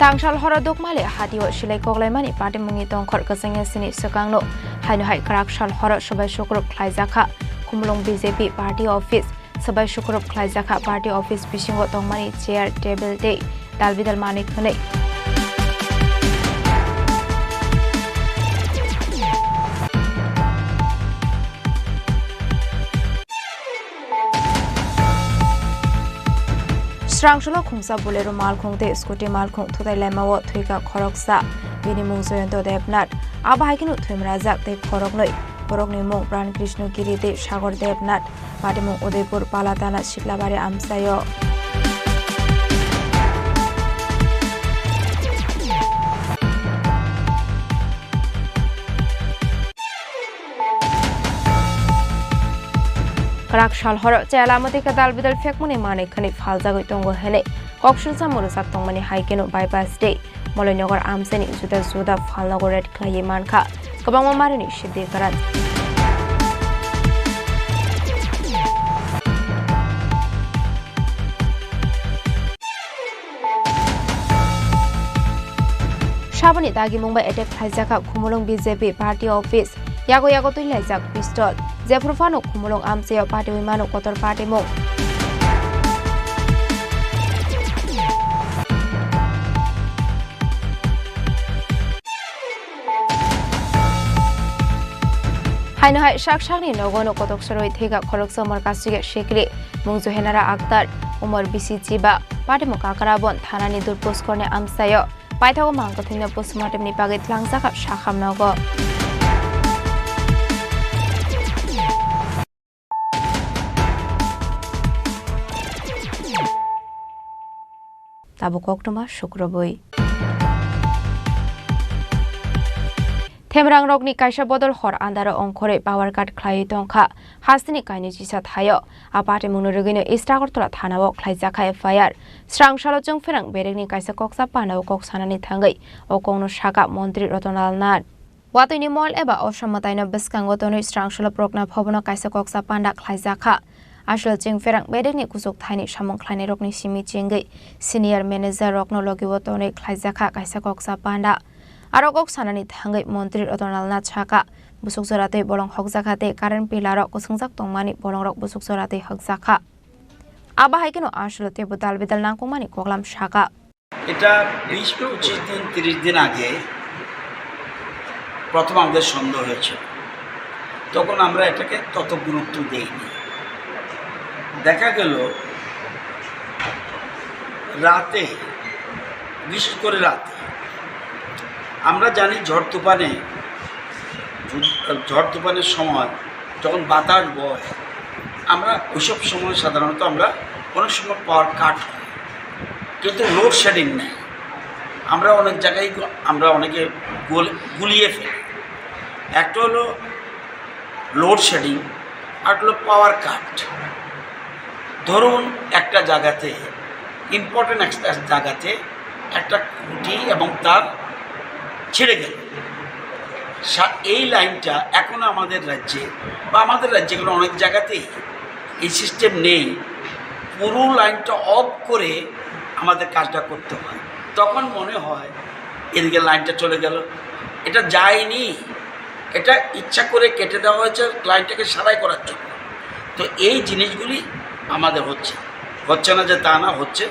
Tangsal horo Dukmali hatio silai koklaimani patimungni tongkhor kwchangya sini swkangno haino hai kwraksal horo swbai sukrub khlaijakha Khumulwng B J P party office. Swbai sukrub khlaijakha party office bisingo tongmani chair, table tei dalbidal manwi khwnwi. Srangsolo khungsa Bolero malkhung tei scooty malkhung thutai laimao thwikha khoroksa, bini mung Jayanta Debnath. Abo hai kheno thwimrajak tei khoroknwi, borokni mung Pran Krishna Giri tei Sagar Debnath. Patimung Udaipur Palatana Siklabari amchaio. Kwrak sal horo chayla mwtwi khe dal bidal phekmani manwi khani phaljagwi tongo hwnwi koksilsa mwrwsak tongmani hai kheno bypass tei Moloinagar amchaini juda juda phalnogo raid khlaiwi mankha kwbangma marini siddi kwran. Saboni dagimung bai attack khlaijakha Khumulwng B J P party office, yago yago twi laijak pistol. Jephru phano Khumulwng amchaio patiwi mano kotor patimung. Haino hai sak sakni nogo no kotok sorwi thwikha khoroksa umor kasike sikri, mung Juhenara Akhtar, umor bisi chiba, patimung Kakarabon thanani Durpuskorni amchaio. Paithago mangkwthwino postmortemni bagwi tlangjakha sakham nogo. Tabuk koktwma sukrubwi. Themrangrokni kaisa bodol hor andaro ongkhorwi power cut khlaiwi tongkha. Hasteni kainwi chisa thaio. A patimungno rwgwino East Agartala thanao khlaijakha F I R. Srangsalo chwngpherang berekni kaisa koksa pandao kok sanani thangwi o kokno sakha Montri Ratan Lal Nath. Watwini mol eba osom mwtaino bwskango tonwi Srangsalo Progna Bhabono kaisa koksa panda khlaijakha. Aswk chwngpherang bedekni kuchuk thaini samung khlainairokni simi chengwi senior manager rokno logi-o tonwi khlaijakha kaisa koksa panda. Aro kok sanani thangwi Montri Ratan Lal Nath sakha, busuk jora twi bolong hokjakha tei current pillar-o kwswngjak tongmani bolongrok busuk jora twi hokjakha. Abo hai kheno aswk teibo dal bidal nangkukmani koklam sakha. এটা বিশ পঁচিশ দিন, তিরিশ দিন আগে প্রথম আমাদের সন্দেহ হয়েছিল, তখন আমরা এটাকে তত গুরুত্ব দেইনি। দেখা গেল রাতে, বিশেষ করে রাতে, আমরা জানি ঝড় তুফানে, ঝড় তুফানের সময় যখন বাতাস বয়, আমরা ওইসব সময় সাধারণত আমরা অনেক সময় পাওয়ার কাট হয়, কিন্তু লোডশেডিং নেই। আমরা অনেক জায়গায় গ-, আমরা অনেকে গোল-, গুলিয়ে ফেলি। একটা হলো লোডশেডিং, আর হলো পাওয়ার কাট। ধরুন, একটা জায়গাতে, ইম্পর্টেন্ট একটা জায়গাতে একটা খুঁটি এবং তার ছিঁড়ে গেল। সা-, এই লাইনটা এখনো আমাদের রাজ্যে বা আমাদের রাজ্যে কোনো অনেক জায়গাতেই এই সিস্টেম নেই। পুরো লাইনটা অফ করে আমাদের কাজটা করতে হয়। তখন মনে হয় এদিকে লাইনটা চলে গেল, এটা যায়নি, এটা ইচ্ছা করে কেটে দেওয়া হয়েছে লাইনটাকে সারাই করার জন্য। তো এই জিনিসগুলি আমাদের হচ্ছে, হচ্ছে না যে তা না, হচ্ছে।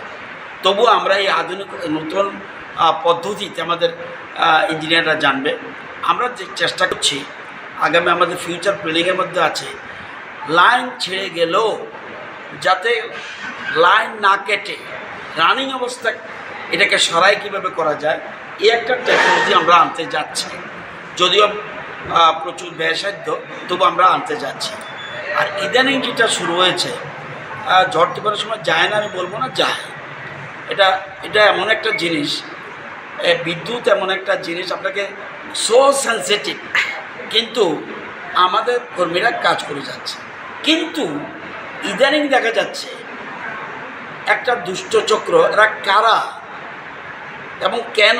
তবু আমরা এই আধুনিক নতুন, আহ, পদ্ধতিতে আমাদের, আহ, ইঞ্জিনিয়াররা জানবে। আমরা যে চেষ্টা করছি, আগামী আমাদের ফিউচার প্ল্যানিংয়ের মধ্যে আছে, লাইন ছেড়ে গেলেও যাতে লাইন না কেটে রানিং অবস্থায় এটাকে সারাই কীভাবে করা যায়, এই একটা টেকনোলজি আমরা আনতে যাচ্ছি। যদিও, আহ, প্রচুর ব্যয়সাধ্য, তবু আমরা আনতে যাচ্ছি। আর ইদানিং যেটা শুরু হয়েছে, আহ, ঝড় তুফানের সময় যায় না আমি বলবো না, যায়। এটা, এটা এমন একটা জিনিস, এ, বিদ্যুৎ এমন একটা জিনিস, আপনাকে সো সেনসিটিভ, কিন্তু আমাদের কর্মীরা কাজ করে যাচ্ছে। কিন্তু ইদানিং দেখা যাচ্ছে একটা দুষ্ট চক্র, এরা কারা এবং কেন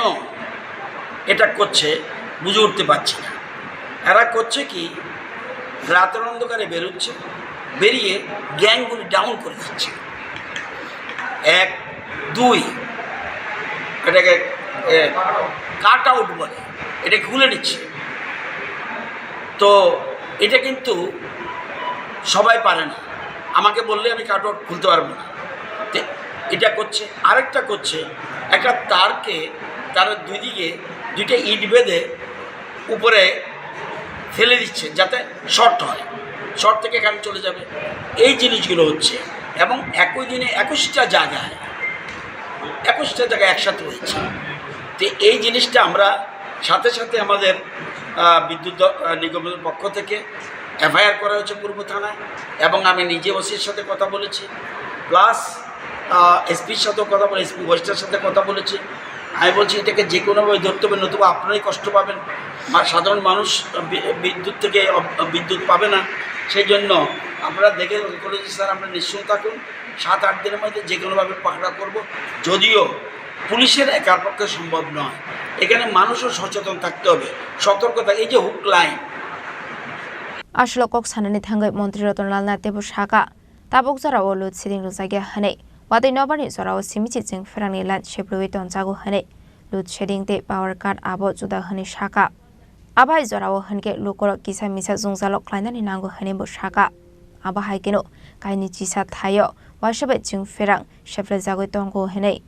এটা করছে বুঝে উঠতে পারছি না। এরা করছে কি, রাতের অন্ধকারে বেরোচ্ছে, বেরিয়ে গ্যাংগুলি ডাউন করে দিচ্ছে। এক, দুই, এটাকে, এ, কাট আউট বলে, এটা খুলে নিচ্ছে। তো এটা কিন্তু সবাই পারে না, আমাকে বললে আমি কাট আউট খুলতে পারবো না। তো এটা করছে। আরেকটা করছে, একটা তারকে, তার দুই দিকে দুইটা ইট বেঁধে উপরে ফেলে দিচ্ছে যাতে শর্ট হয়, শর্ট থেকে কারেন্ট চলে যাবে। এই জিনিসগুলো হচ্ছে। এবং একই দিনে একুশটা জায়গায় একুশটা জায়গায় একসাথে হয়েছে। তো এই জিনিসটা আমরা সাথে সাথে আমাদের, আহ, বিদ্যুৎ দ-, আহ, নিগমের পক্ষ থেকে এফআইআর করা হয়েছে পূর্ব থানায়, এবং আমি নিজে ওসির সাথে কথা বলেছি, প্লাস, আহ, এসপির সাথেও কথা বলে, এসপি ওয়েস্টের সাথে কথা বলেছি। আমি বলছি, এটাকে যে কোনোভাবে ধরতে হবে, নতুবা আপনারাই কষ্ট পাবেন, বা সাধারণ মানুষ বি-, বিদ্যুৎ থেকে অব-, বিদ্যুৎ পাবে না। সেই জন্য আপনারা দেখে করেছি, স্যার, আপনারা নিশ্চিন্ত থাকুন, সাত আট দিনের মধ্যে যে কোনোভাবে পাকড়া করব। যদিও পুলিশের একার পক্ষে সম্ভব নয়, এখানে মানুষও সচেতন থাকতে হবে, সতর্ক থাক-, এই যে hook line. Aswk kok sanani thangwi Montri Ratan Lal Nath teibo saka, tabuk jorao load shedding rwjakya hwnwi, watwi nobarni jorao simichi chwng pherangni line seplwi tonjago hwnwi, load shedding tei power cut abo juda hwnwi saka. Abo hai jorao hwnkhe lukurok kisa misa jwngjalo khlainani nango hwnwi bo saka. Abo hai kheno kainwi chisa thaio waisa bai chwng pherang seplaijagwi tongo hwnwi.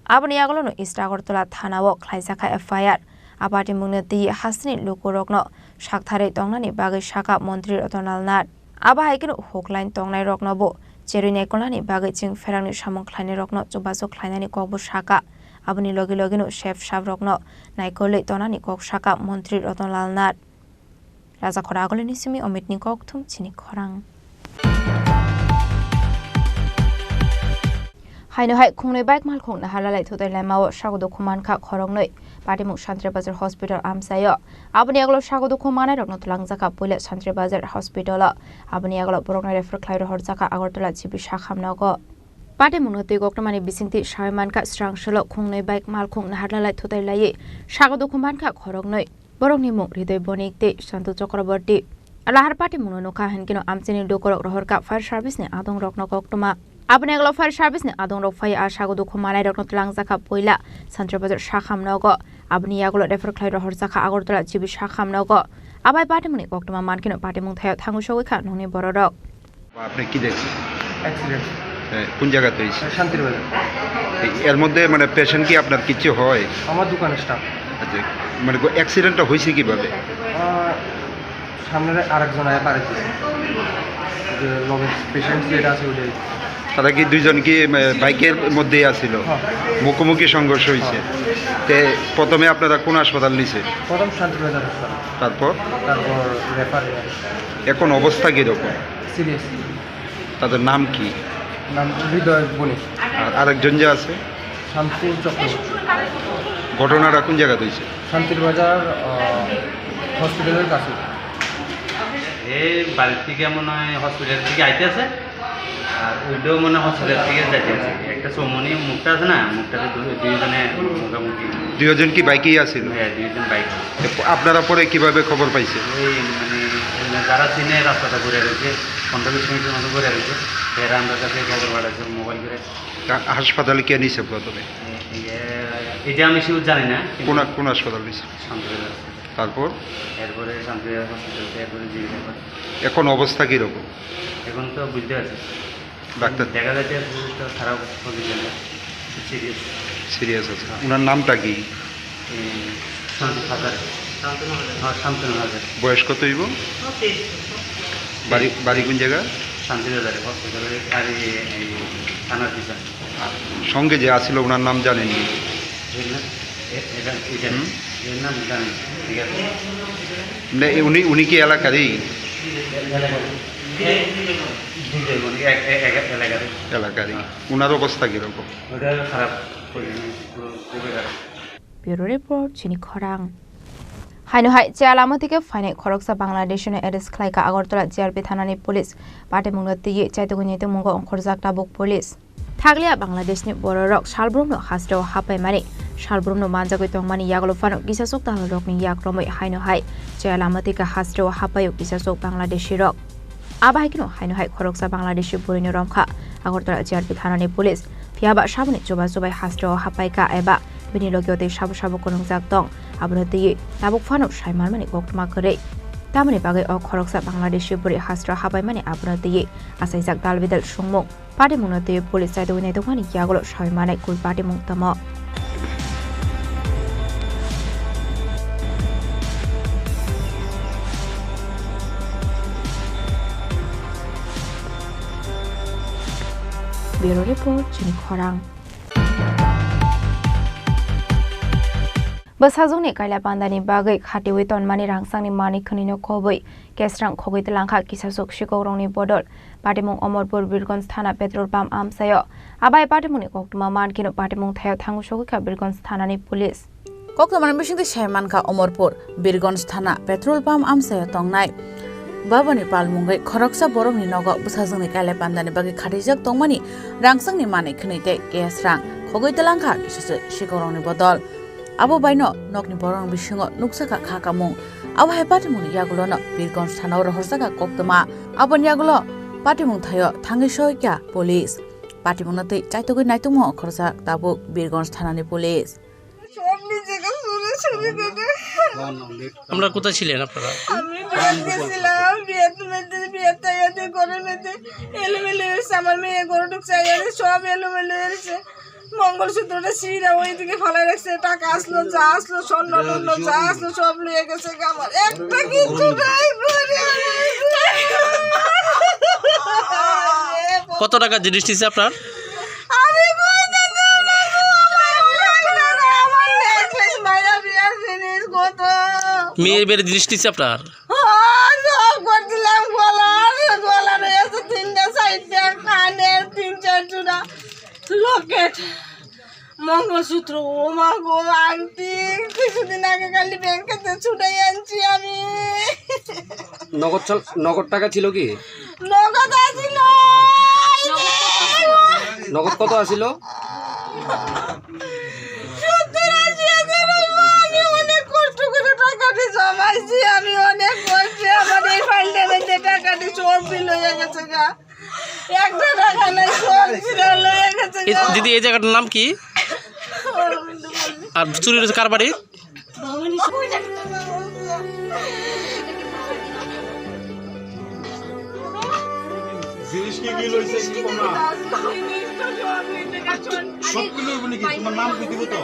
Aboni yagulono East Agartala thanao khlaijakha F I R. A patimungno twi hasteni lukurokno saktharwi tongnani bagwi saka Montri Ratan Lal Nath. Abo hai kheno huk line tongnairokno bo cherwi naikolnani bagwi chwng pherangni samung khlainairokno chubachu khlainani kokbo saka. Aboni logi logino sep saprokno naikolwi tonani kok saka Montri Ratan Lal Nath. Raja Khora Agulini simi Omitni kokthum chini khorang. Haino hai khungnwi bike malkhung naharlalai thutai laimao sago dukhu mankha khoroknwi. Patimung Santri Bazar Hospital amchaio. Aboni yagulo sago dukhu manairokno twlangjakha puila Santri Bazar Hospital-o. Aboni yagulo borokno refer khlai rohorjakha Agartala G B sakhamnogo. Patimungno twi koktwmani bisingtwi sawi mankha srang solo khungnwi bike malkhung naharlalai thutai laiwi sago dukhu mankha khoroknwi. Borokni mung Hridoy Bonik tei Santu Chakraborty. Lahar patimungno nukha hinkhe no amchaini lukurok rohorkha fire service ni adongrokno koktwma. Aboni yagulo fire service ni adongrok phai a sago dukhu manairokno twlangjakha puila Santri Bazar sakhamnogo. Aboni yagulo refer khlai rohorjakha Agartala G B sakhamnogo. Abai patimungni koktwma mankheno patimung thaio thangwi sogwi kha nokni bororok. আপনি কি দেখছেন? অ্যাক্সিডেন্ট। এ, কোন জায়গাতে হয়েছে? শান্তির বাজার। এ, এর মধ্যে মানে পেশেন্ট কি আপনার কিচ্ছু হয়? আমার দোকানের স্টাফ। আচ্ছা, মানে গো-, অ্যাক্সিডেন্টটা হয়েছে কিভাবে? আহ, সামনে আরেকজন আয়া পারে দিছে। যে লগে পেশেন্ট যেটা আছে ওইটাই। তারা কি দুইজন কি, এ, বাইকের মধ্যেই আছিল? হ্যাঁ। মুখোমুখি সংঘর্ষ হয়েছে। হ্যাঁ। তে প্রথমে আপনারা কোন হাসপাতাল নিছে? প্রথম শান্তির বাজার হাসপাতাল। তারপর? তারপর রেফার। এখন অবস্থা কিরকম? সিরিয়াস। তাদের নাম কি? নাম হৃদয় বণিক। আর আরেকজন যে আছে? শান্তি চক্রবর্তী। ঘটনাটা কোন জায়গাতে হয়েছে? শান্তির বাজার, আহ, হসপিটালের কাছে। এ বাড়ির থেকে মনে হয় হসপিটাল থেকে আইতে আছে, আর ওইটাও মনে হয় হসপিটাল থেকে যাইতে আছে। একটা চৌমনি মুখটা আছে না, মুখটাতে দু-, দুইজনে মুখামুখি। দুইজন কি বাইকেই আছিল? হ্যাঁ, দুইজন বাইক। এ, প-, আপনারা পরে কিভাবে খবর পাইছে? ওই মানে যারা চিনে রাস্তাটা ঘুরে রয়েছে, পনেরো বিশ মিনিটের মতো ঘুরে রয়েছে, এরা আমরা কাছে খবর পাঠাচ্ছে মোবাইল করে। তা হাসপাতালে কে নিছে প্রথমে? এ, এ, এটা আমি শিওর জানি না, কিন্তু কোন, কোন হাসপাতাল নিছে? শান্তিবাজার। তারপর? এরপরে শান্তিবাজার হসপিটাল, এরপরে জিবি হাসপাতাল। এখন অবস্থা কিরকম? এখন তো বুঝতে পারছি। ডাক্তার? দেখা যাচ্ছে খুব একটা খারাপ পজিশনে, সিরিয়াস। সিরিয়াস আছে। হ্যাঁ। ওনার নামটা কি? এ, শান্তি হাজার। শান্তনু হাজার। হ্যাঁ, শান্তনু হাজার। বয়স কত হইব? ও, তেইশ বছর। বাড়ি, বাড়ি কোন জায়গা? শান্তিবাজারে, হসপিটালে, আর এই, এই থানার পিছনে। আর সঙ্গে যে আছিল, ওনার নাম জানেননি? এর নাম, এ-, এটা, এটা, হুম? এর নাম জানি, ঠিক আছে? না, এ-, উনি, উনি কি এলাকারই? এ-, এলাকার। এ-, দুইজন, মানে, এক, এক, এক এলাকারই। এলাকারই। হ্যাঁ। ওনার অবস্থা কিরকম? ওটা খারাপ, খুবই, খুবই খারাপ। Bureau report, chini khorang. Haino hai, chaya lama theke phainai khoroksa Bangladeshi no arrest khlaikha Agartala G R P thanani police. Patimungno twiwi chaitugwi naitukmungo ongkhorjak tabuk police. Thakliya Bangladeshni bororok salbrumno hasteo hapaimani, salbrumno manjagwi tongmani yagulo phano kisasuk daholrokni yak romwi haino hai chaya lama theke hasteo hapaio kisasuk Bangladeshirok. Abo hai kheno haino hai khoroksa Bangladeshi bwrwino romkha Agartala G R P thanani police. Phiyaba saboni chubachu bai hasteo hapaikha eba bini logio tei sabo sabo kwrwngjak tong, abono twiwi tabuk phano sai manmani koktwma kwrwi. Tamoni bagwi o khoroksa Bangladeshi bwrwi hasteo hapaimani abono twiwi achaijak dalbidal sungmung. Patimungno twiwi police chaitugwi naitokmani yagulo sai manai kul patimung tamo. Bureau report, chini khorang. Bwsajwkni kaila pandani bagwi khatiwi tonmani rangsangni manwi khwnwino khobwi kesrang khogwi twlangkha kisaswk sikokrokni bodol. Patimung Omorpur Birgonj Thana petrol pump amchaio. Abai patimungni koktwma mankheno patimung thaio thangwi sogwikha Birgonj Thanani police. Koktwmani bisingtwi sai mankha Omorpur Birgonj Thana petrol pump amchaio tongnai Babani palmungwi khoroksa borokni nogo bwsajwkni kaila pandani bagwi khatijak tongmani rangsangni manwi khwnwi tei kesrang khogwi twlangkha kisaswk sikokrokni bodol. Abo baino nokni borokni bisingo nukjakha kha kamung. Abo hai patimungni yagulono Birgonj Thanao rohorjakha koktwma. Aboni yagulo patimung thaio thangwi soikha police. Patimungno twi chaitugwi naitugmung khorjak tabuk Birgonj Thanani police. সব নিজেকে চুরি চুরি করে। আমরা কোথায় ছিলেন আপনারা? আমি বিয়েত গেছিলাম, বিয়েত মধ্যে, বিয়েত থেকে ওদের ঘরের মধ্যে এলোমেলো হয়েছে। আমার মেয়ে ঘরে ঢুকছে, এর সব এলোমেলো হয়েছে। মঙ্গলসূত্রটা ছিঁড়া ওইদিকে ফালাই রাখছে, টাকা আসলো, যা আসলো, স্বর্ণ টর্ণ যা আসলো, সব নিয়ে গেছে। আমার একটা কিছু নাই ঘরে। কত টাকা জিনিস নিছে আপনার? আমি কই থাকি ওরা গো, আমার, আমার necklace, মায়া বিয়ার জিনিস কত। মেয়ের বিয়ের জিনিস নিছে আপনার? হ্যাঁ, সব করছিলাম, গলার, গলার রয়েছে তিনটা, চারটা, কানের তিন চার জোড়া, locket, মঙ্গলসূত্র, ও মা গো, আংটি, কিছুদিন আগে খালি ব্যাংকেতে ছুটাই আনছি আমি। নগদ চল-, নগদ টাকা ছিল কি? নগদ আছিল। নগদ কত আছিল? সত্তর আশি হাজার হইব। আমি অনেক কষ্ট করে টাকাটি জমাইছি, আমি অনেক কষ্টে আমার এই ফাইলটার মধ্যে টাকাটি সব বিল হয়ে গেছে গা। একটা টাকা নাই, সব বিল হয়ে গেছে এই গা। দিদি, এই জায়গাটার নাম কি? আর চুরি হয়েছে কার বাড়ি? জিনিস কি কি লইছে কি কম না? সব কি লইব নাকি? তোমার নাম কি দিব তো?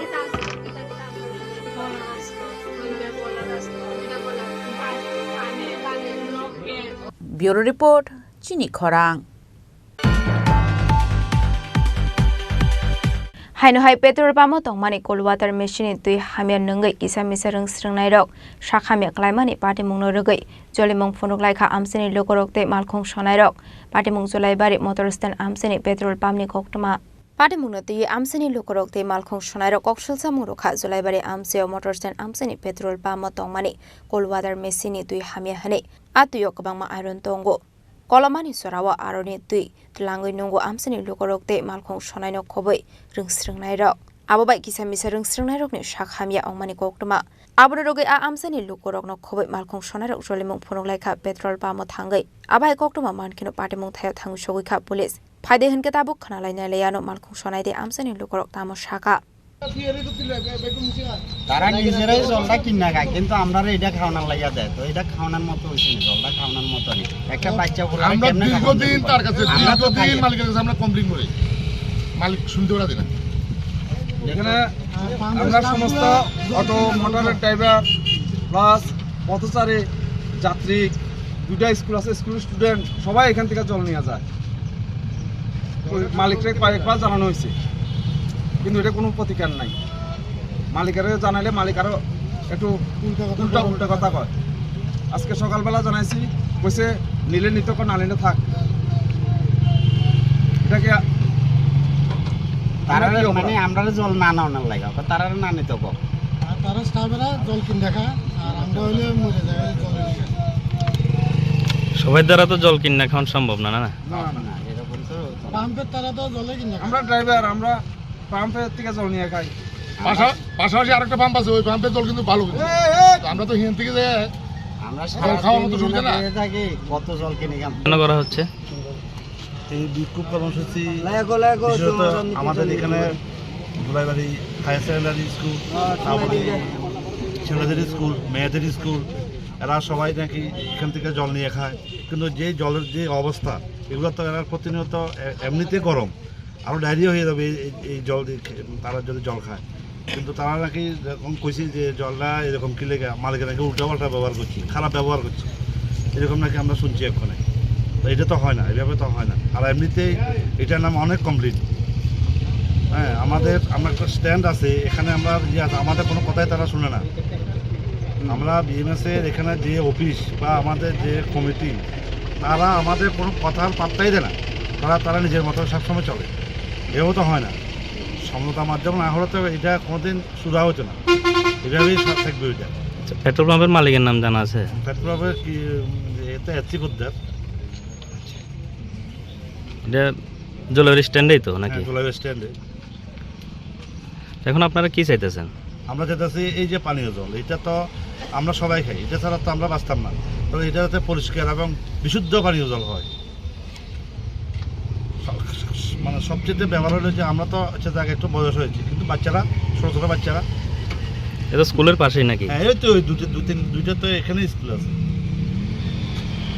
Bureau report, Chini Khorang. Haino hai petrol pump o tongmani cold water machine ni twi hamya nwngwi kisa misa rwng srwngnairok sak hamya klaimani patimungno rwgwi jolimung phunuk laikha amchaini lukurok tei malkhung sonairok. Patimung Jolaibari motor stand amchaini petrol pump ni koktwma. Patimungno twiwi amchaini lukurok tei malkhung sonairok kok salsa mung rwkha Jolaibari amchaio motor stand amchaini petrol pump o tongmani cold water machine ni twi hamya hwnwi. A twio kwbangma iron tongo. Kolomani jorao aroni twi twlangwi nungo amchaini lukurok tei malkhung sonaino khobwi rwng srwngnairok. Abo bai kisa misa rwng srwngnairokni sak hamya wngmani koktwma. Aboni rwgwi a amchaini lukurokno khobwi malkhung sonairok jolimung phunuk laikha petrol pump o thangwi. Abo hai koktwma mankheno patimung thaio thangwi sogwikha police. Phaide hwnkhe tabuk khwnalainai laiano malkhung sonai tei amchaini lukurok tamo sakha. তারা নিজেরাই জলটা কিনে খায়, কিন্তু আমরা এটা খাওয়ানোর লাগিয়া দেয়, তো এটা খাওয়ানোর মতো হয়েছে না, জলটা খাওয়ানোর মতো নেই। একটা বাচ্চা বলে আমরা কেমনে খাওয়ানো দীর্ঘদিন যায়? তার কাছে, আমরা তো দীর্ঘদিন খাই না। মালিকের কাছে আমরা কমপ্লেন করি, মালিক শুনতে ওরা দেয় না। এখানে আমরা সমস্ত অটো, মোটরের ড্রাইভার প্লাস পথচারী, যাত্রী, দুইটা স্কুল আছে, স্কুল স্টুডেন্ট সবাই এখান থেকে জল নিয়ে যায়। ওই মালিকরে কয়েকবার জানানো হয়েছে, কিন্তু এটা কোনো প্রতিকার নাই। মালিকরে জানাইলে মালিক আরো একটু উল্টা কথা উল্টা, বলে। উল্টা কথা কয়। আজকে সকালবেলা জানাইছি, কইছে নিলে নিতে কর, না নিলে থাক। এটা কি তারা আমরা কি মানে অপরাধ? আমরা জল না নেওয়ার লাগে, তারা না নিতে কর। আর তারা স্টাফেরা জল কিনে খায়, আর আমরা হইলে মরে যাই জল কিনে খাই। সবার দ্বারা তো জল কিনে খাওয়ানো সম্ভব না, না, না? না, না, এরকম তো চলে না। পাম্পের তারা তো জলে কিনে খায়। আমরা ড্রাইভার, আমরা পাম্পের থেকে জল নিয়ে খাই। পাশা-, পাশাপাশি আরেকটা পাম্প আছে, ওই পাম্পের জল কিন্তু ভালো কিন্তু। এ, এ! তো আমরা তো হিয়ান থেকে যাই। আমরা জল খাওয়া মতো সারাদিন সুবিধা না। এখানে থাকি, কত জল কিনে খান? কেন করা হচ্ছে? এই বিক্ষোভ কর্মসূচি বিশেষত আমাদের এখানে ধুলাইবাড়ি হায়ার সেকেন্ডারি স্কুল, তারপরে ছেলেদের স্কুল, মেয়েদের স্কুল, এরা সবাই নাকি এখান থেকে জল নিয়ে খায়। কিন্তু যে জলের যে অবস্থা, এগুলো তো এরা প্রতিনিয়ত এ-, এমনিতে গরম, আরও ডায়রিয়া হয়ে যাবে এই, এই, এই জল দিয়ে খে-, তারা যদি জল খায়। কিন্তু তারা নাকি যখন কইছি যে জলটা এরকম কি লেগে, মালিকে নাকি উল্টাপাল্টা ব্যবহার করছে, খারাপ ব্যবহার করছে, এরকম নাকি আমরা শুনছি এক্ষণে। তো এটা তো হয় না, এভাবে তো হয় না। আর এমনিতেই এটার নাম অনেক কমপ্লেন। হ্যাঁ, আমাদের, আমরা একটা স্ট্যান্ড আছে, এখানে আমরা ইয়ে আছে, আমাদের কোনো কথাই তারা শুনে না। আমরা বিএমএস এর এখানে যে অফিস বা আমাদের যে কমিটি, তারা আমাদের কোনো কথার পাত্তাই দেয় না। তারা, তারা নিজের মতো সবসময় চলে। এও তো হয় না, সমঝোতার মাধ্যমে না হলে তো এটা কোনোদিন সুরাহা হতো না। এভাবেই সব থাকবে ওইটা। আচ্ছা, পেট্রোল পাম্পের মালিকের নাম জানা আছে? পেট্রোল পাম্পের কি, উম, এটা এসসি পোদ্দার। এটা জলবায়ু স্ট্যান্ডেই তো নাকি? হ্যাঁ, জলবায়ু স্ট্যান্ডে। এখন আপনারা কি চাইতেছেন? আমরা চাইতেছি এই যে পানীয় জল, এটা তো আমরা সবাই খাই, এটা ছাড়া তো আমরা বাঁচতাম না। তাহলে এটা যাতে পরিষ্কার এবং বিশুদ্ধ পানীয় জল হয়। স-, মানে সবচেয়ে ব্যাপার হলো যে আমরা তো হচ্ছে যাক একটু বয়স হয়েছে, কিন্তু বাচ্চারা, ছোটো ছোটো বাচ্চারা। এটা স্কুলের পাশেই নাকি? হ্যাঁ, এই তো ওই দুটো, দু তিন, দুইটা তো এখানে স্কুল আছে।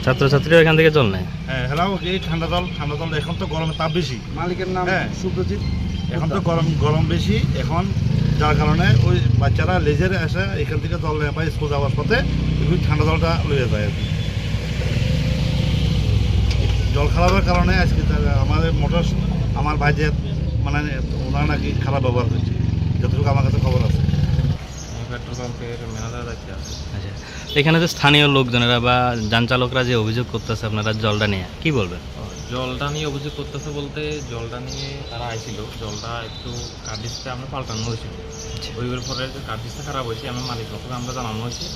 ছাত্রছাত্রীরা এখান থেকে জল নেয়? হ্যাঁ, এরাও এই ঠান্ডা জল, ঠান্ডা জল, এখন তো গরমে তাপ বেশি। মালিকের নাম হ্যাঁ। সুব্রজিৎ এখন তো পোদ্দার। গরম, গরম বেশি এখন, যার কারণে ওই বাচ্চারা লেজারে আসে, এখান থেকে জল নেয় বা স্কুল যাওয়ার পথে ওই ঠান্ডা জলটা লইয়া যায় আর কি। জল খারাপের কারণে আজকে তার, আমাদের মোটর, আমার ভাইদের মানে ওনারা নাকি খারাপ ব্যবহার করছে, যতটুকু আমার কাছে খবর আছে। আমি পেট্রোল পাম্পের ম্যানেজার দায়িত্বে আছি। আচ্ছা, এখানে যে স্থানীয় লোকজনেরা বা যান চালকরা যে অভিযোগ করতেছে আপনারা জলটা নিয়ে, কি বলবেন? ও, জলটা নিয়ে অভিযোগ করতেছে বলতে, জলটা নিয়ে তারা আইছিল, জলটা একটু কার্ড ডিসটা আমরা পাল্টানো হয়েছিল। আচ্ছা। ওই ব্যাপারে যে কার্ড ডিসটা খারাপ হয়েছে, আমি মালিক পক্ষকে আমরা জানানো হয়েছে,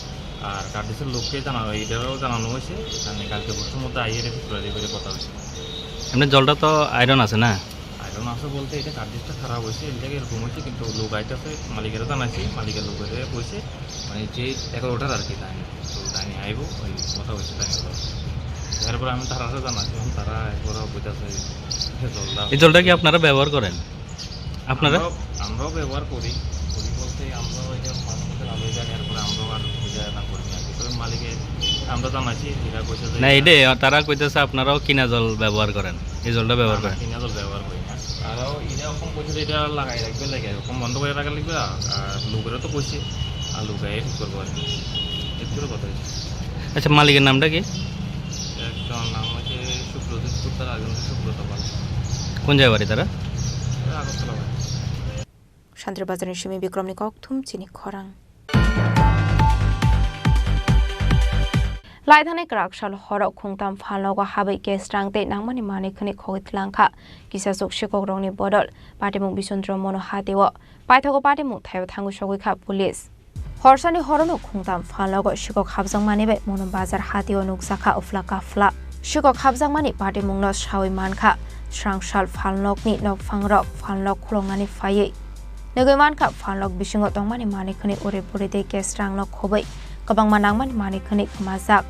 আর কার্ড ডিসের লোককে জানানো, এটাও জানানো হয়েছে। এখানে কালকে পরশুর মধ্যে আইয়ে এটা ঠিক করে দিবে বলে কথা হয়েছে। এমনি জলটা তো আয়রন আছে না? আয়রন আছে বলতে, এটা কার্ড ডিসটা খারাপ হয়েছে, এর জায়গায় এরকম হয়েছে, কিন্তু লোক আইতেছে, মালিকেরা জানাইছি, মালিকের লোকেরা কইছে, মানে যে এগারোটার আর কি টাইম, তো টাইমে আইবো, ওই কথা হয়েছে টাইম হলো। এরপরে আমি তারা জানাচ্ছি, এখন তারা একবার কইতাছে যে জলটা এই জলটা কি আপনারা ব্যবহার করেন? আপনারা? আমরাও, আমরাও ব্যবহার করি, করি বলতে আমরাও ওই যে মাঝে মধ্যে ভালো হয়ে যায়, এরপরে আমরাও আর ওই যে না করি না আর কি। তবে মালিকে আমরা জানাইছি, এরা কইছে যে না, এটা এটাই, তারা কইতেছে আপনারাও কিনা জল ব্যবহার করেন, এই জলটা ব্যবহার না, না, করেন। কিনা জল ব্যবহার করি না। আরও এটা এখন কইছে যে এটা লাগাই রাখবে, লাগে এরকম বন্ধ করে রাখা লাগবে, আর, আর লোকেরও তো কইছে, আর লোকে ঠিক করবো আর কি। এর পুরো কথা হয়েছে। আচ্ছা, মালিকের নামটা কি? একজন নাম হচ্ছে সুব্রজিৎ পোদ্দার, আর একজন হচ্ছে সুব্রত পাল। কোন জায়গায় বাড়ি তারা? এরা আগরতলা বাড়ি। Shantir Bazar ni simi Bikrom ni kokthum chini khorang. Laithani kwrak sal horo khungtam phalnogo habwi kestrang tei nangmani manwi khwnwi khogwi tlangkha. Kisa chuk sikok rokni bodol patimung Bichondro Mono hatio. Paithago patimung thaio thangwi sogwi kha police. Horsani horono khungtam phalnogo sikok hapjakmani bai Mono Bazar hatio nukjakha uphla kaphla. Sikok hapjakmani patimungno sawi mankha, srangsal phalnokni nokphangrok phalnok khuloknani phaiwi. Nugwi mankha, phalnok bisingo tongmani manwi khwnwi uri puri tei kestrangno khobwi kwbangma nangmani manwi khwnwi kwmajak.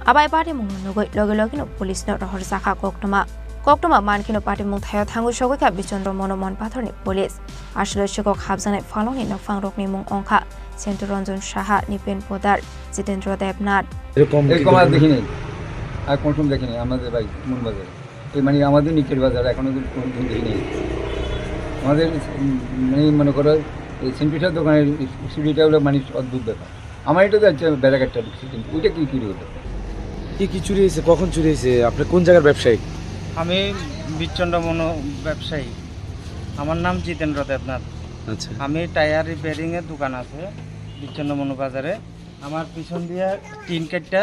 Abai patimungno nugwi logi logino police-no rohorjakha koktwma. Koktwma mankheno patimung thaio thangwi sogwikha Bichondro Mono Monpathorni police. Aswlwi sikok hapjaknai phalnokni nokphangrokni mung wngkha Sentu Ranjan Saha, Nipen Podar, Jitendra Debnath. এরকম কি এরকম আর দেখুন। দেখিনি, আর কোনো সময় দেখিনি আমাদের ভাই মন বাজারে। এই মানে আমাদের নিচের বাজার এখনো তো কোনোদিন দেখিনি। আমাদের, উম, মানে মনে করো এই সেন্টুরিটার দোকানের চুরিটা হলো মানে অদ্ভুত ব্যাপার। আমার এটা তো হচ্ছে বেড়াঘাটটা ঢুকছে, কিন্তু ওইটা কি চুরি হলো? কি কি চুরি হয়েছে, কখন চুরি হয়েছে, আপনি কোন জায়গার ব্যবসায়ী? আমি বিচ্ছন্দ মনো ব্যবসায়ী। আমার নাম জিতেন্দ্র দেবনাথ। আচ্ছা। আমি টায়ার রিপেয়ারিং এর দোকান আছে বিচ্ছন্দ মনো বাজারে। আমার পিছন দিয়ে টিন কাটটা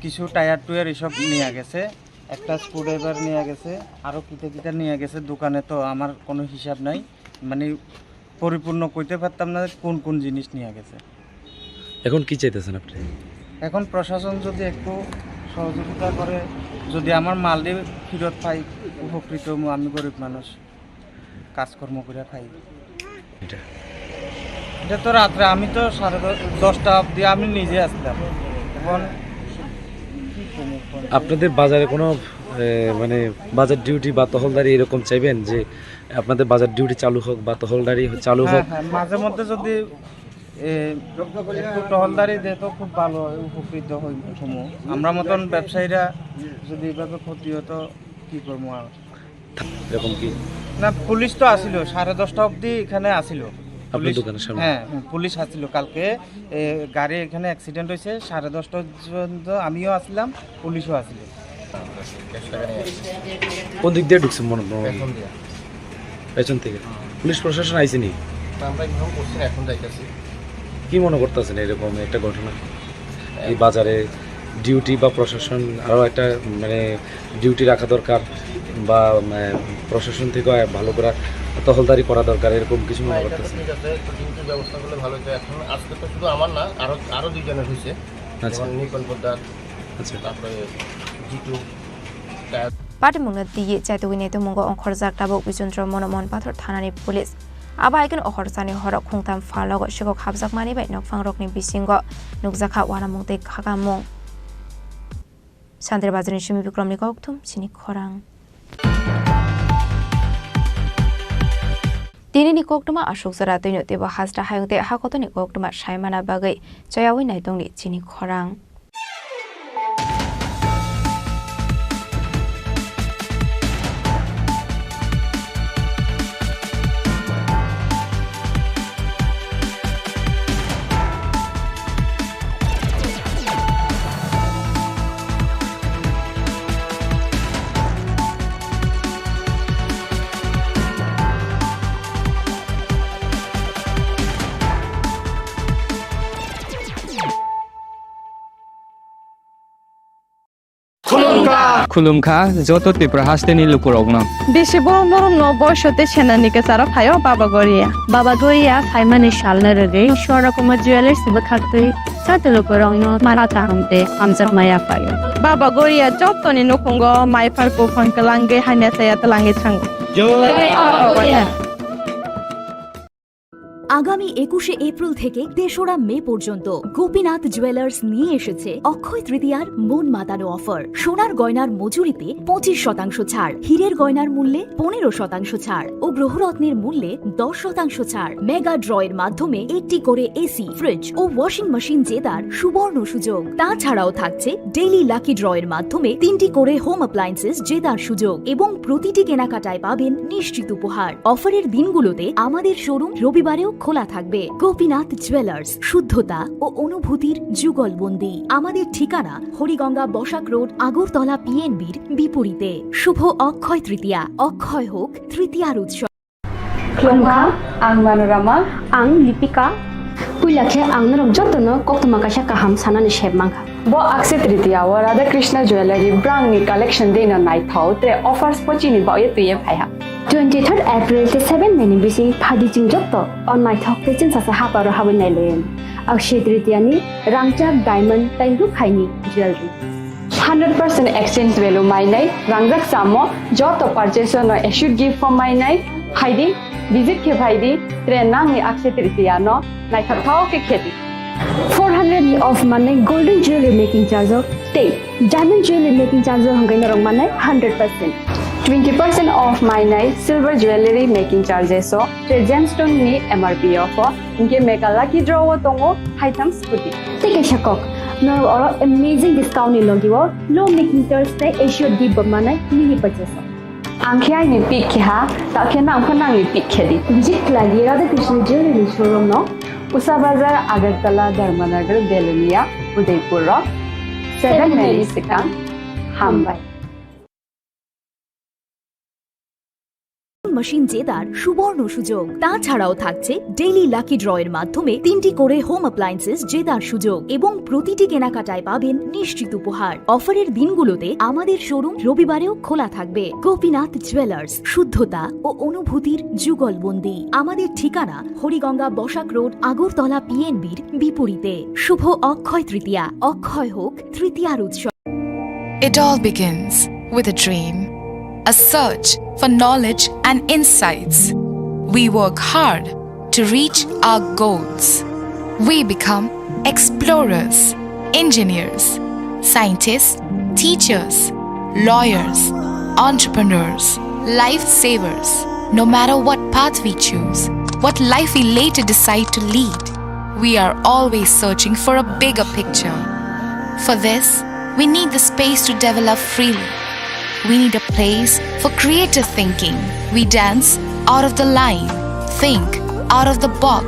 কিছু টায়ার টুয়ার এসব নিয়ে গেছে, একটা স্ক্রুড্রাইভার নিয়ে গেছে, আরও কিতা কিতা নিয়ে গেছে দোকানে, তো আমার কোনো হিসাব নাই, মানে পরিপূর্ণ কইতে পারতাম না কোন কোন জিনিস নিয়ে গেছে। এখন কি চাইতেছেন আপনি? এখন প্রশাসন যদি একটু সহযোগিতা করে, যদি আমার মালটি ফেরত পাই, উপকৃত হবো আমি, গরিব মানুষ। কাজকর্ম করে খাই। এটা? এটা তো রাত্রে, আমি তো সাড়ে দশ, দশটা অবধি আমি নিজে আসলাম। এখন কি কমু, কোন আপনাদের বাজারে কোনো, এ, মানে বাজার ডিউটি বা টহলদারি এরকম চাইবেন যে আপনাদের বাজার ডিউটি চালু হোক বা টহলদারি চালু হ্যাঁ, হোক? হ্যাঁ, মাঝে মধ্যে যদি, এ, একটু টহলদারি দেয় তো খুব ভালো হয়, উপকৃত হই কমু। আমরা মতন ব্যবসায়ীরা যদি এভাবে ক্ষতি হতো, কি করবো আর? এরকম কি? না, পুলিশ তো আসিল, সাড়ে দশটা অবধি এখানে আসিল। আপনার পুলিশ, দোকানের সামনে? হ্যাঁ, হুম, পুলিশ আসিল কালকে। এ, গাড়ি এখানে অ্যাক্সিডেন্ট হয়েছে, সাড়ে দশটা পর্যন্ত আমিও আসলাম, পুলিশও আসিল। কোন দিক দিয়ে ঢুকছে মনে হয়? পেছন দিয়ে। পেছন থেকে। হুম। পুলিশ প্রশাসন আইসেনি? না, আমরা ইনফর্ম করছি না, এখন যাইতেছি। কি মনে করতেছেন এরকম একটা ঘটনা? এই বাজারে ডিউটি বা প্রশাসন আরও একটা, মানে, ডিউটি রাখা দরকার বা, মানে, প্রশাসন থেকে ভালো করে টহলদারি করা দরকার, এরকম কিছু মনে না, এটা তো করতেছেন? ঠিক আছে, একটু ডিউটির ব্যবস্থা করলে ভালো হতো। এখন আজকে তো শুধু আমার না, আরো, আরো দুইজনের হয়েছে। আচ্ছা। যেমন নিপন পোদ্দার, আচ্ছা। তারপরে Jitu, Patimungno twi chaitugwi naitukmungo ongkhorjak tabuk Bichondro Mono Monpathor thanani police. Abo hai kheno ohorsani horo khungtam phalnogo sikok hapjakmani bai nokphangrokni bisingo nukjakha uanamung tei khakamung. Sandra Bazarni simi Bikromni kokthum chini khorang. Tinini koktwma aswk jora twino teibo hasta hayung tei hakotoni koktwma saimana bagwi chayaui naitongni chini khorang. Khulumkha. Khulumkha joto Tripura hasteni lukurokno. Bisi borom borom no boiso tei senani kwcharo phaio Baba Goria. Baba Goria phaimani salno rwgwi Swarnakuma Jewellers bwkhaktwi joto lukurokno mara kaham tei hamjakma yaphaio. Baba Goria jotoni nukhungo maiphar buphang kwlangwi hamya chaya twlangwi thango. Jai Baba Goria. আগামী একুশে এপ্রিল থেকে তেসরা মে পর্যন্ত গোপীনাথ জুয়েলার্স নিয়ে এসেছে অক্ষয় তৃতীয়ার মন মাতানো অফার। সোনার গয়নার মজুরিতে পঁচিশ শতাংশ ছাড়, হীরের গয়নার মূল্যে পনেরো শতাংশ ছাড় ও গ্রহরত্নের মূল্যে দশ শতাংশ ছাড়। মেগা ড্রয়ের মাধ্যমে একটি করে এসি, ফ্রিজ ও ওয়াশিং মেশিন জেতার সুবর্ণ সুযোগ। তাছাড়াও থাকছে ডেইলি লাকি ড্রয়ের মাধ্যমে তিনটি করে হোম অ্যাপ্লায়েন্সেস জেতার সুযোগ এবং প্রতিটি কেনাকাটায় পাবেন নিশ্চিত উপহার। অফারের দিনগুলোতে আমাদের শোরুম রবিবারেও খোলা থাকবে। গোপীনাথ জুয়েলার্স, শুদ্ধতা ও অনুভূতির যুগলবন্দি। আমাদের ঠিকানা হরিগঙ্গা বসাক রোড, আগরতলা পিএনবির বিপরীতে। শুভ অক্ষয় তৃতীয়া, অক্ষয় হোক তৃতীয়ার উৎসব। Khulumkha, ang Manorama. Ang Lipika. Puila khe ang norok jotono koktwma kaisa kaham sanani sep mankha. Bo Akshaya Tritiya o Radha Krishna Jewellery brand ni collection deino naithok tre offers bo chini bagwi twiwi phaiha. Twenty third April tei seven May ni bising phaidi chwng joto o naithok tei chwngsacha haparo habwi nailaio. Akshaya Tritiya ni rangchak, diamond tei rukhaini jewellery. Hundred percent exchange value mainai, rangjak chamo joto purchase no assured gift bo mainai, phaidi, visit khe phaidi, tre nangni Akshaya Tritiya no naithok thok khe khedi. Four hundred ni off manai golden jewelry making charge o tei diamond jewelry making charge o hwnkhe norok manai hundred percent. Twenty percent off mainai silver jewelry making charges o tre gemstone ni M R P o pho. Hinkhe mega lucky draw o tongo haitham scooty. Tei kaisa kok, norok oro amazing discount ni logi o low making charge tei assured gift bo manai mini purchase o. Ang khe aini pick khe ha, ta khe nang pho nangni pick khe di. Visit khlai di Radha Krishna Jewelry ni showroom no. Usa Bazar, Agartala, Dharmanagar, Belonia, Udaipur o seven May ni swkang. Hambai. Machine জেতার সুবর্ণ সুযোগ। তাছাড়াও থাকছে daily lucky ড্রয়ের মাধ্যমে তিনটি করে home appliances জেতার সুযোগ এবং প্রতিটি কেনাকাটায় পাবেন নিশ্চিত উপহার। অফারের দিনগুলোতে আমাদের শোরুম রবিবারেও খোলা থাকবে। গোপীনাথ জুয়েলার্স, শুদ্ধতা ও অনুভূতির যুগলবন্দি। আমাদের ঠিকানা হরিগঙ্গা বসাক রোড, আগরতলা পিএনবির বিপরীতে। শুভ অক্ষয় তৃতীয়া, অক্ষয় হোক তৃতীয়ার উৎসব। It all begins with a dream, a search for knowledge and insights. We work hard to reach our goals. We become explorers, engineers, scientists, teachers, lawyers, entrepreneurs, lifesavers. No matter what path we choose, what life we later decide to lead, we are always searching for a bigger picture. For this, we need the space to develop freely. We need a place for creative thinking. We dance out of the line, think out of the box,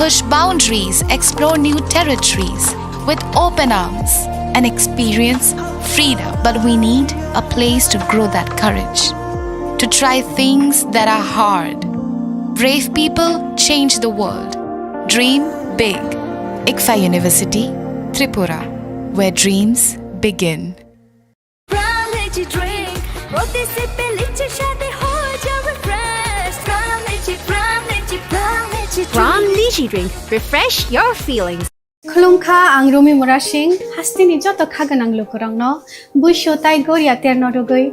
push boundaries, explore new territories with open arms, and experience freedom. But we need a place to grow that courage. to try things that are hard. Brave people change the world. Dream big. ICFAI University, Tripura, where dreams begin. Pran Lychee drink, প্রতি সিপে লিচির স্বাদে হয়ে যাবে fresh. Pran Lychee, Pran Lychee, Pran Lychee Pran Lychee drink. Refresh your feelings. Khulumkha, ang Rumi Murasing, hasteni joto kha gwnang lukurokno buisu tai goria terno rwgwi